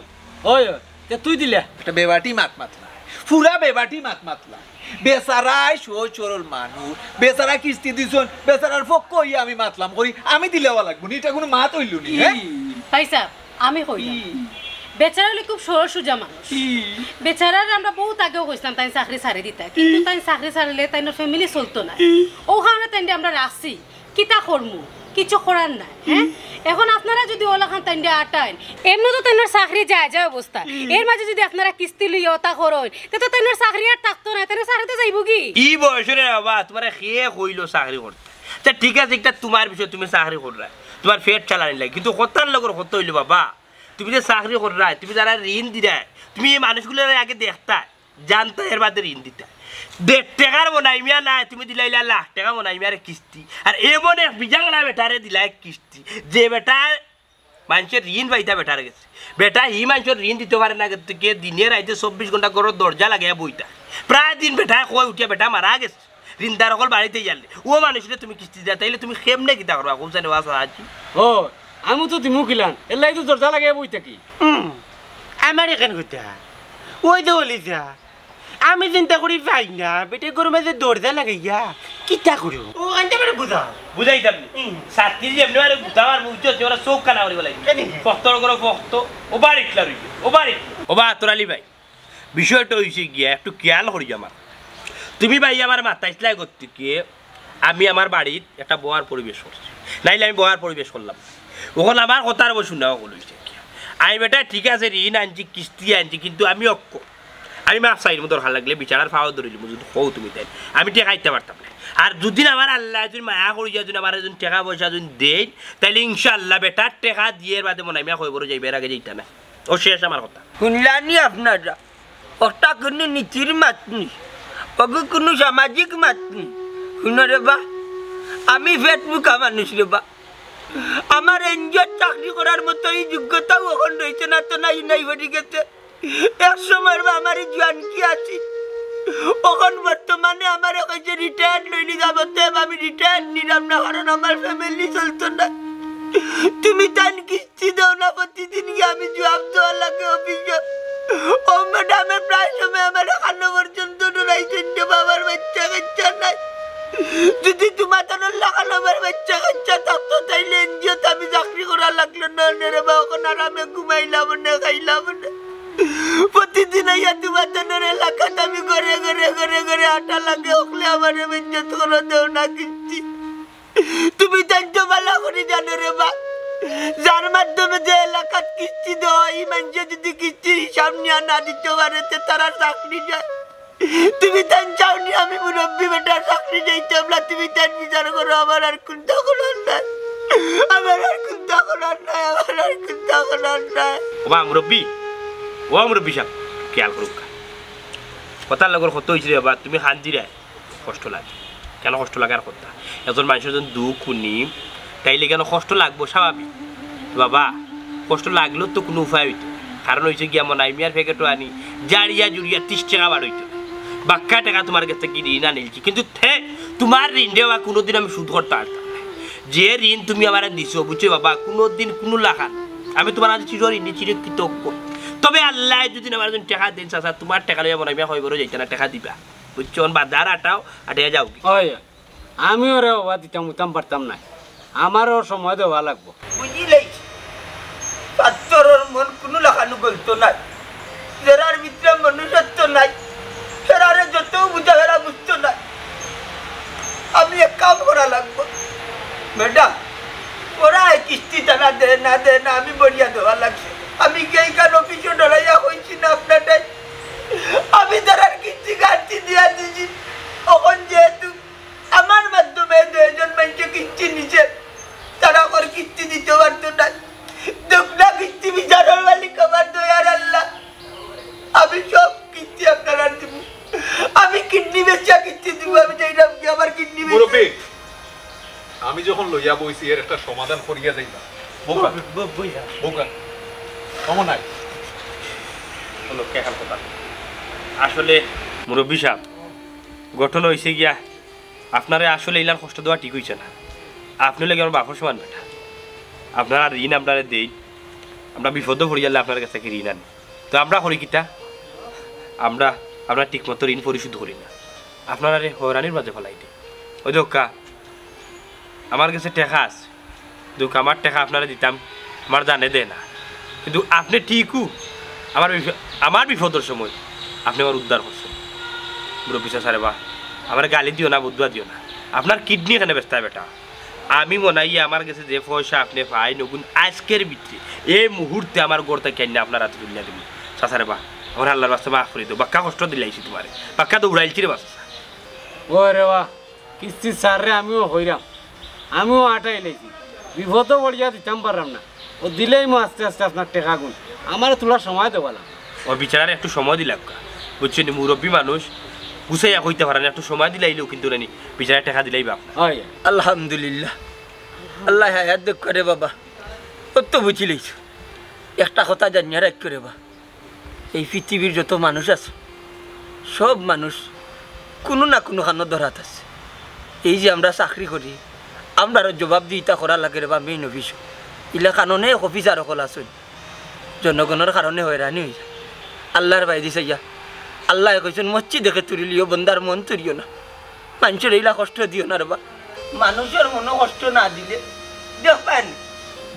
ওই, ওই, তে তুই দিলে। একটা বেবাটি মাত মাতলা, পুরা বেবাটি মাত মাতলা। বেচারায় সহজ সরল মানুষ, বেচারা কিস্তি দিছন, বেচারার পক্ষ হইয়া আমি মাতলাম করি, আমি দিলেওয়া লাগবো নি, ইটা কোনো মাত হইল নি, হ্যাঁ? ভাই সাহেব, আমি কইলাম, ই। বেচারা হইলে খুব সরল সুজা মানুষ। ই। বেচারার আমরা বহুত আগেও কইছিলাম তাই চাকরি ছাড়ি দিতা, কিন্তু ই। তাই চাকরি ছাড়লে তাই ফ্যামিলি চলতো না। ই। ও কারণে তাই আমরা রাখছি, কিতা করমু? কিছু করার নাই, হ্যাঁ? ই। এখন আপনারা যদি ওলাখান তাইন আটাইন, এমনি তো তাইনর চাকরি যায় যায় অবস্থা, ই। এর মাঝে যদি আপনারা কিস্তি লইয়া ওটা করইন, তে তো তাইনর চাকরি আর থাকতো না, তাইনর চাকরি তো যাইবো কি? ই বয়সে রে বাবা, তোমার কে কইলো চাকরি করতে? আচ্ছা, ঠিক আছে, একটা তোমার বিষয়, তুমি চাকরি কররা, তোমার পেট চালানি লাগে, কিন্তু কথার লগর কথা হইলো বাবা, তুমি যে চাকরি কররায়, তুমি যারা ঋণ দিরায়, তুমি এই মানুষগুলোর আগে দেখতায়, জানতায়, এর বাদে ঋণ দিতায়। দেড় টেকার মনাই মিয়া নাই, তুমি দিলাইলা লাখ টেকা মনাই মিয়ারে কিস্তি, আর এমন এক বিজাংলা বেটারে দিলায় কিস্তি, যে বেটা মানুষের ঋণ পাইতা বেটার গেছে। বেটা হি মানুষের ঋণ দিতে পারে না, কিন্তু কে দিনে রাইতে চব্বিশ ঘন্টা ঘরর দরজা লাগাইয়া বইতা। প্রায় দিন বেটায় কয় উঠিয়া বেটা মারা গেছে, ঋণদার অকল বাড়িতে গেলে ও মানুষরে তুমি কিস্তি দিয়া, তাইলে তুমি কেমনে কিতা করবা? কোন জানে ওয়া সাহায্য। ও, আমি তো দিমু কিলান, এর লাগি তো দরজা লাগাইয়া বই থাকি। হুম, আমার এখান কথা। ওই যে বলি যা, আমি চিন্তা করি পাই না, বেটে গরু মাঝে দরজা লাগাইয়া কিতা করো? ও, আনতে পারে বুঝাও। বুঝাইতাম নি। হুম। ছাত্রী যে এমনি আরে বুঝাও আর বুঝছো, যে ওরা চোখ কানা করি বলাই। কেন? ফক্তর করো ফক্ত, ও বাড়ি ইটলা রইবে, ও বাড়ি। ও বা, তোর আলী ভাই, বিষয়টা হইছে গিয়া একটু খেয়াল করি আমার। তুমি ভাই আমার মাথায় ইসলাই করতে গিয়ে আমি আমার বাড়িত একটা বওয়ার পরিবেশ করছি, নাইলে আমি বওয়ার পরিবেশ করলাম। ওখানে আমার কথার বসু না, ওখানে হইছে গিয়া। আমি বেটা ঠিক আছে, ঋণ আনছি, কিস্তি আনছি, কিন্তু আমি অক্ষ আমি মাফ চাইলাম, দরকার লাগলে বিচারার ফাও ধরিলাম, যদি কও তুমি তাই আমি টেকা দিতে পারতাম না। আর যদি আমার আল্লাহ যদি মায়া করি যা, যদি আমার একজন টেকা পয়সা যদি দেন, তাহলে ইনশাআল্লাহ বেটার টেকা দিয়ে এর বাদে মনে হয় মিয়া কই বড় যাইবে, এর আগে যাইতা না। ও শেষ আমার কথা। শুনলানি আপনারা, ওটা কোনো নীতির মাত নি, ওগু কোনো সামাজিক মাত নি। শুনো রে বা, আমি পেট ভুকা মানুষ রে বা, আমার এনজিওর চাকরি করার মতো এই যোগ্যতাও এখন রয়েছে না, তো নাই নাই হয়ে গেছে। এক সময় বা আমার এই জোয়ান কি আছি, এখন বর্তমানে আমার কইছে রিটায়ার্ড লইলি যাবো, তে আমি রিটায়ার্ড নিলাম না, কারণ আমার ফ্যামিলি চলতো না। তুমি তাই কিস্তি দাও না, প্রতিদিন গিয়ে আমি জবাব দেওয়া লাগে অফিসে। ও ম্যাডামে প্রায় সময় আমার কানো পর্যন্ত ডরাইছেন যে বাবার বাচ্চা কাচ্চা নাই। যদি তোমার লাখান আমার বাচ্চা কাচ্চা থাকতো, তাইলে এনজিওতে আমি চাকরি করা লাগলো না, নে রে বা, এখন আরামে ঘুমাইলাম না, খাইলাম না। প্রতিদিন কিস্তি লইয়া তুমার তানর এলাকাত আমি ঘরে ঘরে ঘরে ঘরে আটা লাগে, অকলে আমারে বেইজ্জত করো, দেও না কিস্তি। তুমি তাইন তো ভালা করি জানো রে বা, যার মাধ্যমে যে এলাকাত কিস্তি দেওয়া, ই মানষে যদি কিস্তির হিসাব নিয়া না দিতো পারে, তে তারার চাকরি যায়। তুমি তাইন চাও নি আমি মুরব্বি বেটার চাকরি যাইতাম না, তুমি তাইন বিচার করো, আমার আর কুন্তা করার নাই, আমার আর কুন্তা করার নাই, আমার আর কুন্তা করার নাই। ও বা মুরব্বি, ও মুরব্বি সাব, খেয়াল করুক্কা, কথার লগর কত অইছে রে বা, তুমি কান্দিরায়। কষ্ট লাগে। কেনে কষ্ট লাগার কথা? একজন মানষর যখন দুখ হুনি, তাইলে কেনে কষ্ট লাগবো? স্বাভাবিক। বাবা, কষ্ট লাগলেও তো কুনু উপায় অইতো। কারণ অইছে গিয়া মনাই মিয়ার প্যাকেটো আনি জারিয়া জুরিয়া তিশ টেকা বার অইতো। বাক্কা টেকা তুমার গেছ থাকি ঋণ আনিলছি, কিন্তু তে তুমার ঋণ রে বা কুনুদিন আমি শোধ করতাম পারতাম না। যে ঋণ তুমি আমারে দিছো, বুঝছো বাবা, কুনুদিন কুনু লাখান আমি তুমার কাছে চির ঋণী, চির কৃতজ্ঞ। তবে আল্লায় যুদি আমারে যখন টেকা দেইন, চাচা, তুমার টেকা লইয়া মনাই মিয়া কয় ঘরো যাইতা না, টেকা দিবা। বুঝছো? অখন বাজার আটাও, আটিয়া যাওগি। ওই, আমিও রে বাবা দিতাম উতাম পারতাম নায়, আমারও সময় দেওয়া লাগবো। বুঝিলাইছি, পাত্তরর মন কুনু লাখানউ গলতো নায়, যেরার ভিতরে মনুষ্যত্ব নাই, হেরারে যত বুঝা হেরা বুঝতো নায়। আমি এক কাম করা লাগবো, ম্যাডাম, ওরা এই কিস্তি তারা দেয় না দেয় না, আমি বলিয়া দেওয়া লাগছে। আমি গিয়া ইখান অফিসো ডরাইয়া কইছি না আপনারটাই, আমি তারার কিস্তি কাটতি দিয়া দিছি। অখন যেহেতু আমার মাধ্যমে দুইজন মানষে কিস্তি নিছে, তারা অখন কিস্তি দিতো পারতো নায়। দেউক্কা কিস্তি বিচারর মালিক আমার দয়ার আল্লা। আমি সব কিস্তি আপনারার দিমু। আমি কিডনি বেচিয়া কিস্তি দিমু। আমি যাইরাম গি আমার কিডনি বেচিয়া। মুরব্বি, আমি যখন লইয়া বইছি, এর একটা সমাধান করিয়া যাইবা। বউক্কা। ব-, ব-, বইয়া। বউক্কা। কমো নাই। হলো, কে হাল কথা? আসলে মুরব্বি সাব, ঘটনা অইছে গিয়া, আপনারে আসলে ইলান কষ্ট দেওয়া ঠিক অইছে না। আপনে অইলা গি আমার বাপর সমান বেটা। আপনারার ঋণ আমরারে দেইন, আমরা বিপদো পড়িয়ালে আপনার গেছ থাকি ঋণ আনি। তো আমরা করি কিতা? আমরা, আমরা ঠিক মতো ঋণ পরিশোধ করি না, আপনারারে হয়রানির মাঝে ফালাই দেই। ওই দেউক্কা, আমার গেছে টেকা আছে, দেউক্কা, আমার টেকা আপনারে দিতাম, আমার জানে দেয় না, কিন্তু আপনে ঠিকউ আমার বিপ-, আমার বিপদর সময় আপনে আমার উদ্ধার করছইন। মুরব্বি চাচা রে বা, আমারে গালি দিও না, বদদোয়া দিও না। আপনার কিডনি কেনে বেচতায় বেটা? আমি মনাইয়া আমার গেছে যে পয়সা আপনে পাইন, অগুন আইজকের ভিতরে, এই মুহূর্তে আমার ঘর থাকি আনিয়া আপনার আতো তুলিয়া দিমু। চাচা রে বা, আমারে আল্লার ওয়াস্তে মাফ করি দেও, বাক্কা কষ্ট দিলাইছি তুমারে, বাক্কা দৌড়াইলছি রে বা চাচা। ও রে বা, কিস্তি ছাড়রে আমিও কইরাম, আমিও আটাইলাইছি, বিপদো পড়িয়া দিতাম পাররাম না। ও দিলাইমু আস্তে আস্তে আপনার টেকাগুন, আমারে থুড়া সময় দেওয়া লাগবো। ও বিচারারে একটু সময় দিলাউক্কা, বুঝছইন নি, মুরব্বি মানুষ, গুছাইয়া কইতা পারে না, একটু সময় দিলাইলেউ কিন্তু নানি বিচারায় টেকা দিলাইবা আপনার। হয়। আলহামদুলিল্লাহ, আল্লায় হায়াত দেউক্কা রে বাবা, অত বুঝিলাইছো। একটা কথা জানিয়া রাখিও রে বা, এই পৃথিবীর যত মানুষ আছে, সব মানুষ কুনু না কুনু খানো ধরাত আছে। এই যে আমরা চাকরি করি, আমরারও জবাবদিহিতা করা লাগে রে বা, মেইন অফিসো। ইলা খানো অনেক অফিসার অকল আছইন, জনগণর কারণে হয়রানি অইযায়। আল্লার বায়দি চাইয়া, আল্লায় কইছইন, "মসজিদে কে তুরিলিও, বন্দার মন তুরিও না।" মানষরে ইলা কষ্ট দিও না রে বা। মানষর মনো কষ্ট না দিলে, দেখবায় নি,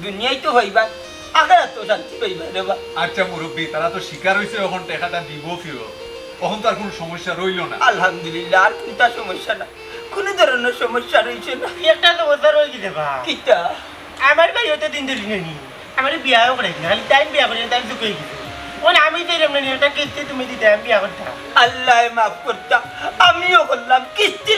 দুনিয়াত তো পাইবায়, আখেরাতো শান্তি পাইবায় রে বা। আচ্ছা মুরব্বি, তারা তো স্বীকার অইছে, অখন টেকাটা দিবো ফিরত, অখন তো আর কুনু সমস্যা রইলো না। আলহামদুলিল্লাহ, আর কুনটা সমস্যা না, কুনু ধরনর সমস্যা রইছে না। একটা সমস্যা রইগেছে বা। কিতা? আমার ভাইয়ে তো দিন ধরি নেনি। আমারে বিয়াও করাইছে না, খালি তাইন বিয়া করিয়া তাইন সুখ অইগেছে। অখন আমি চাইরাম না নি, একটা কিস্তি তুমি দিতায়, আমি বিয়া করতাম। আল্লায় মাফ করতা, আমিও করলাম, কিস্তি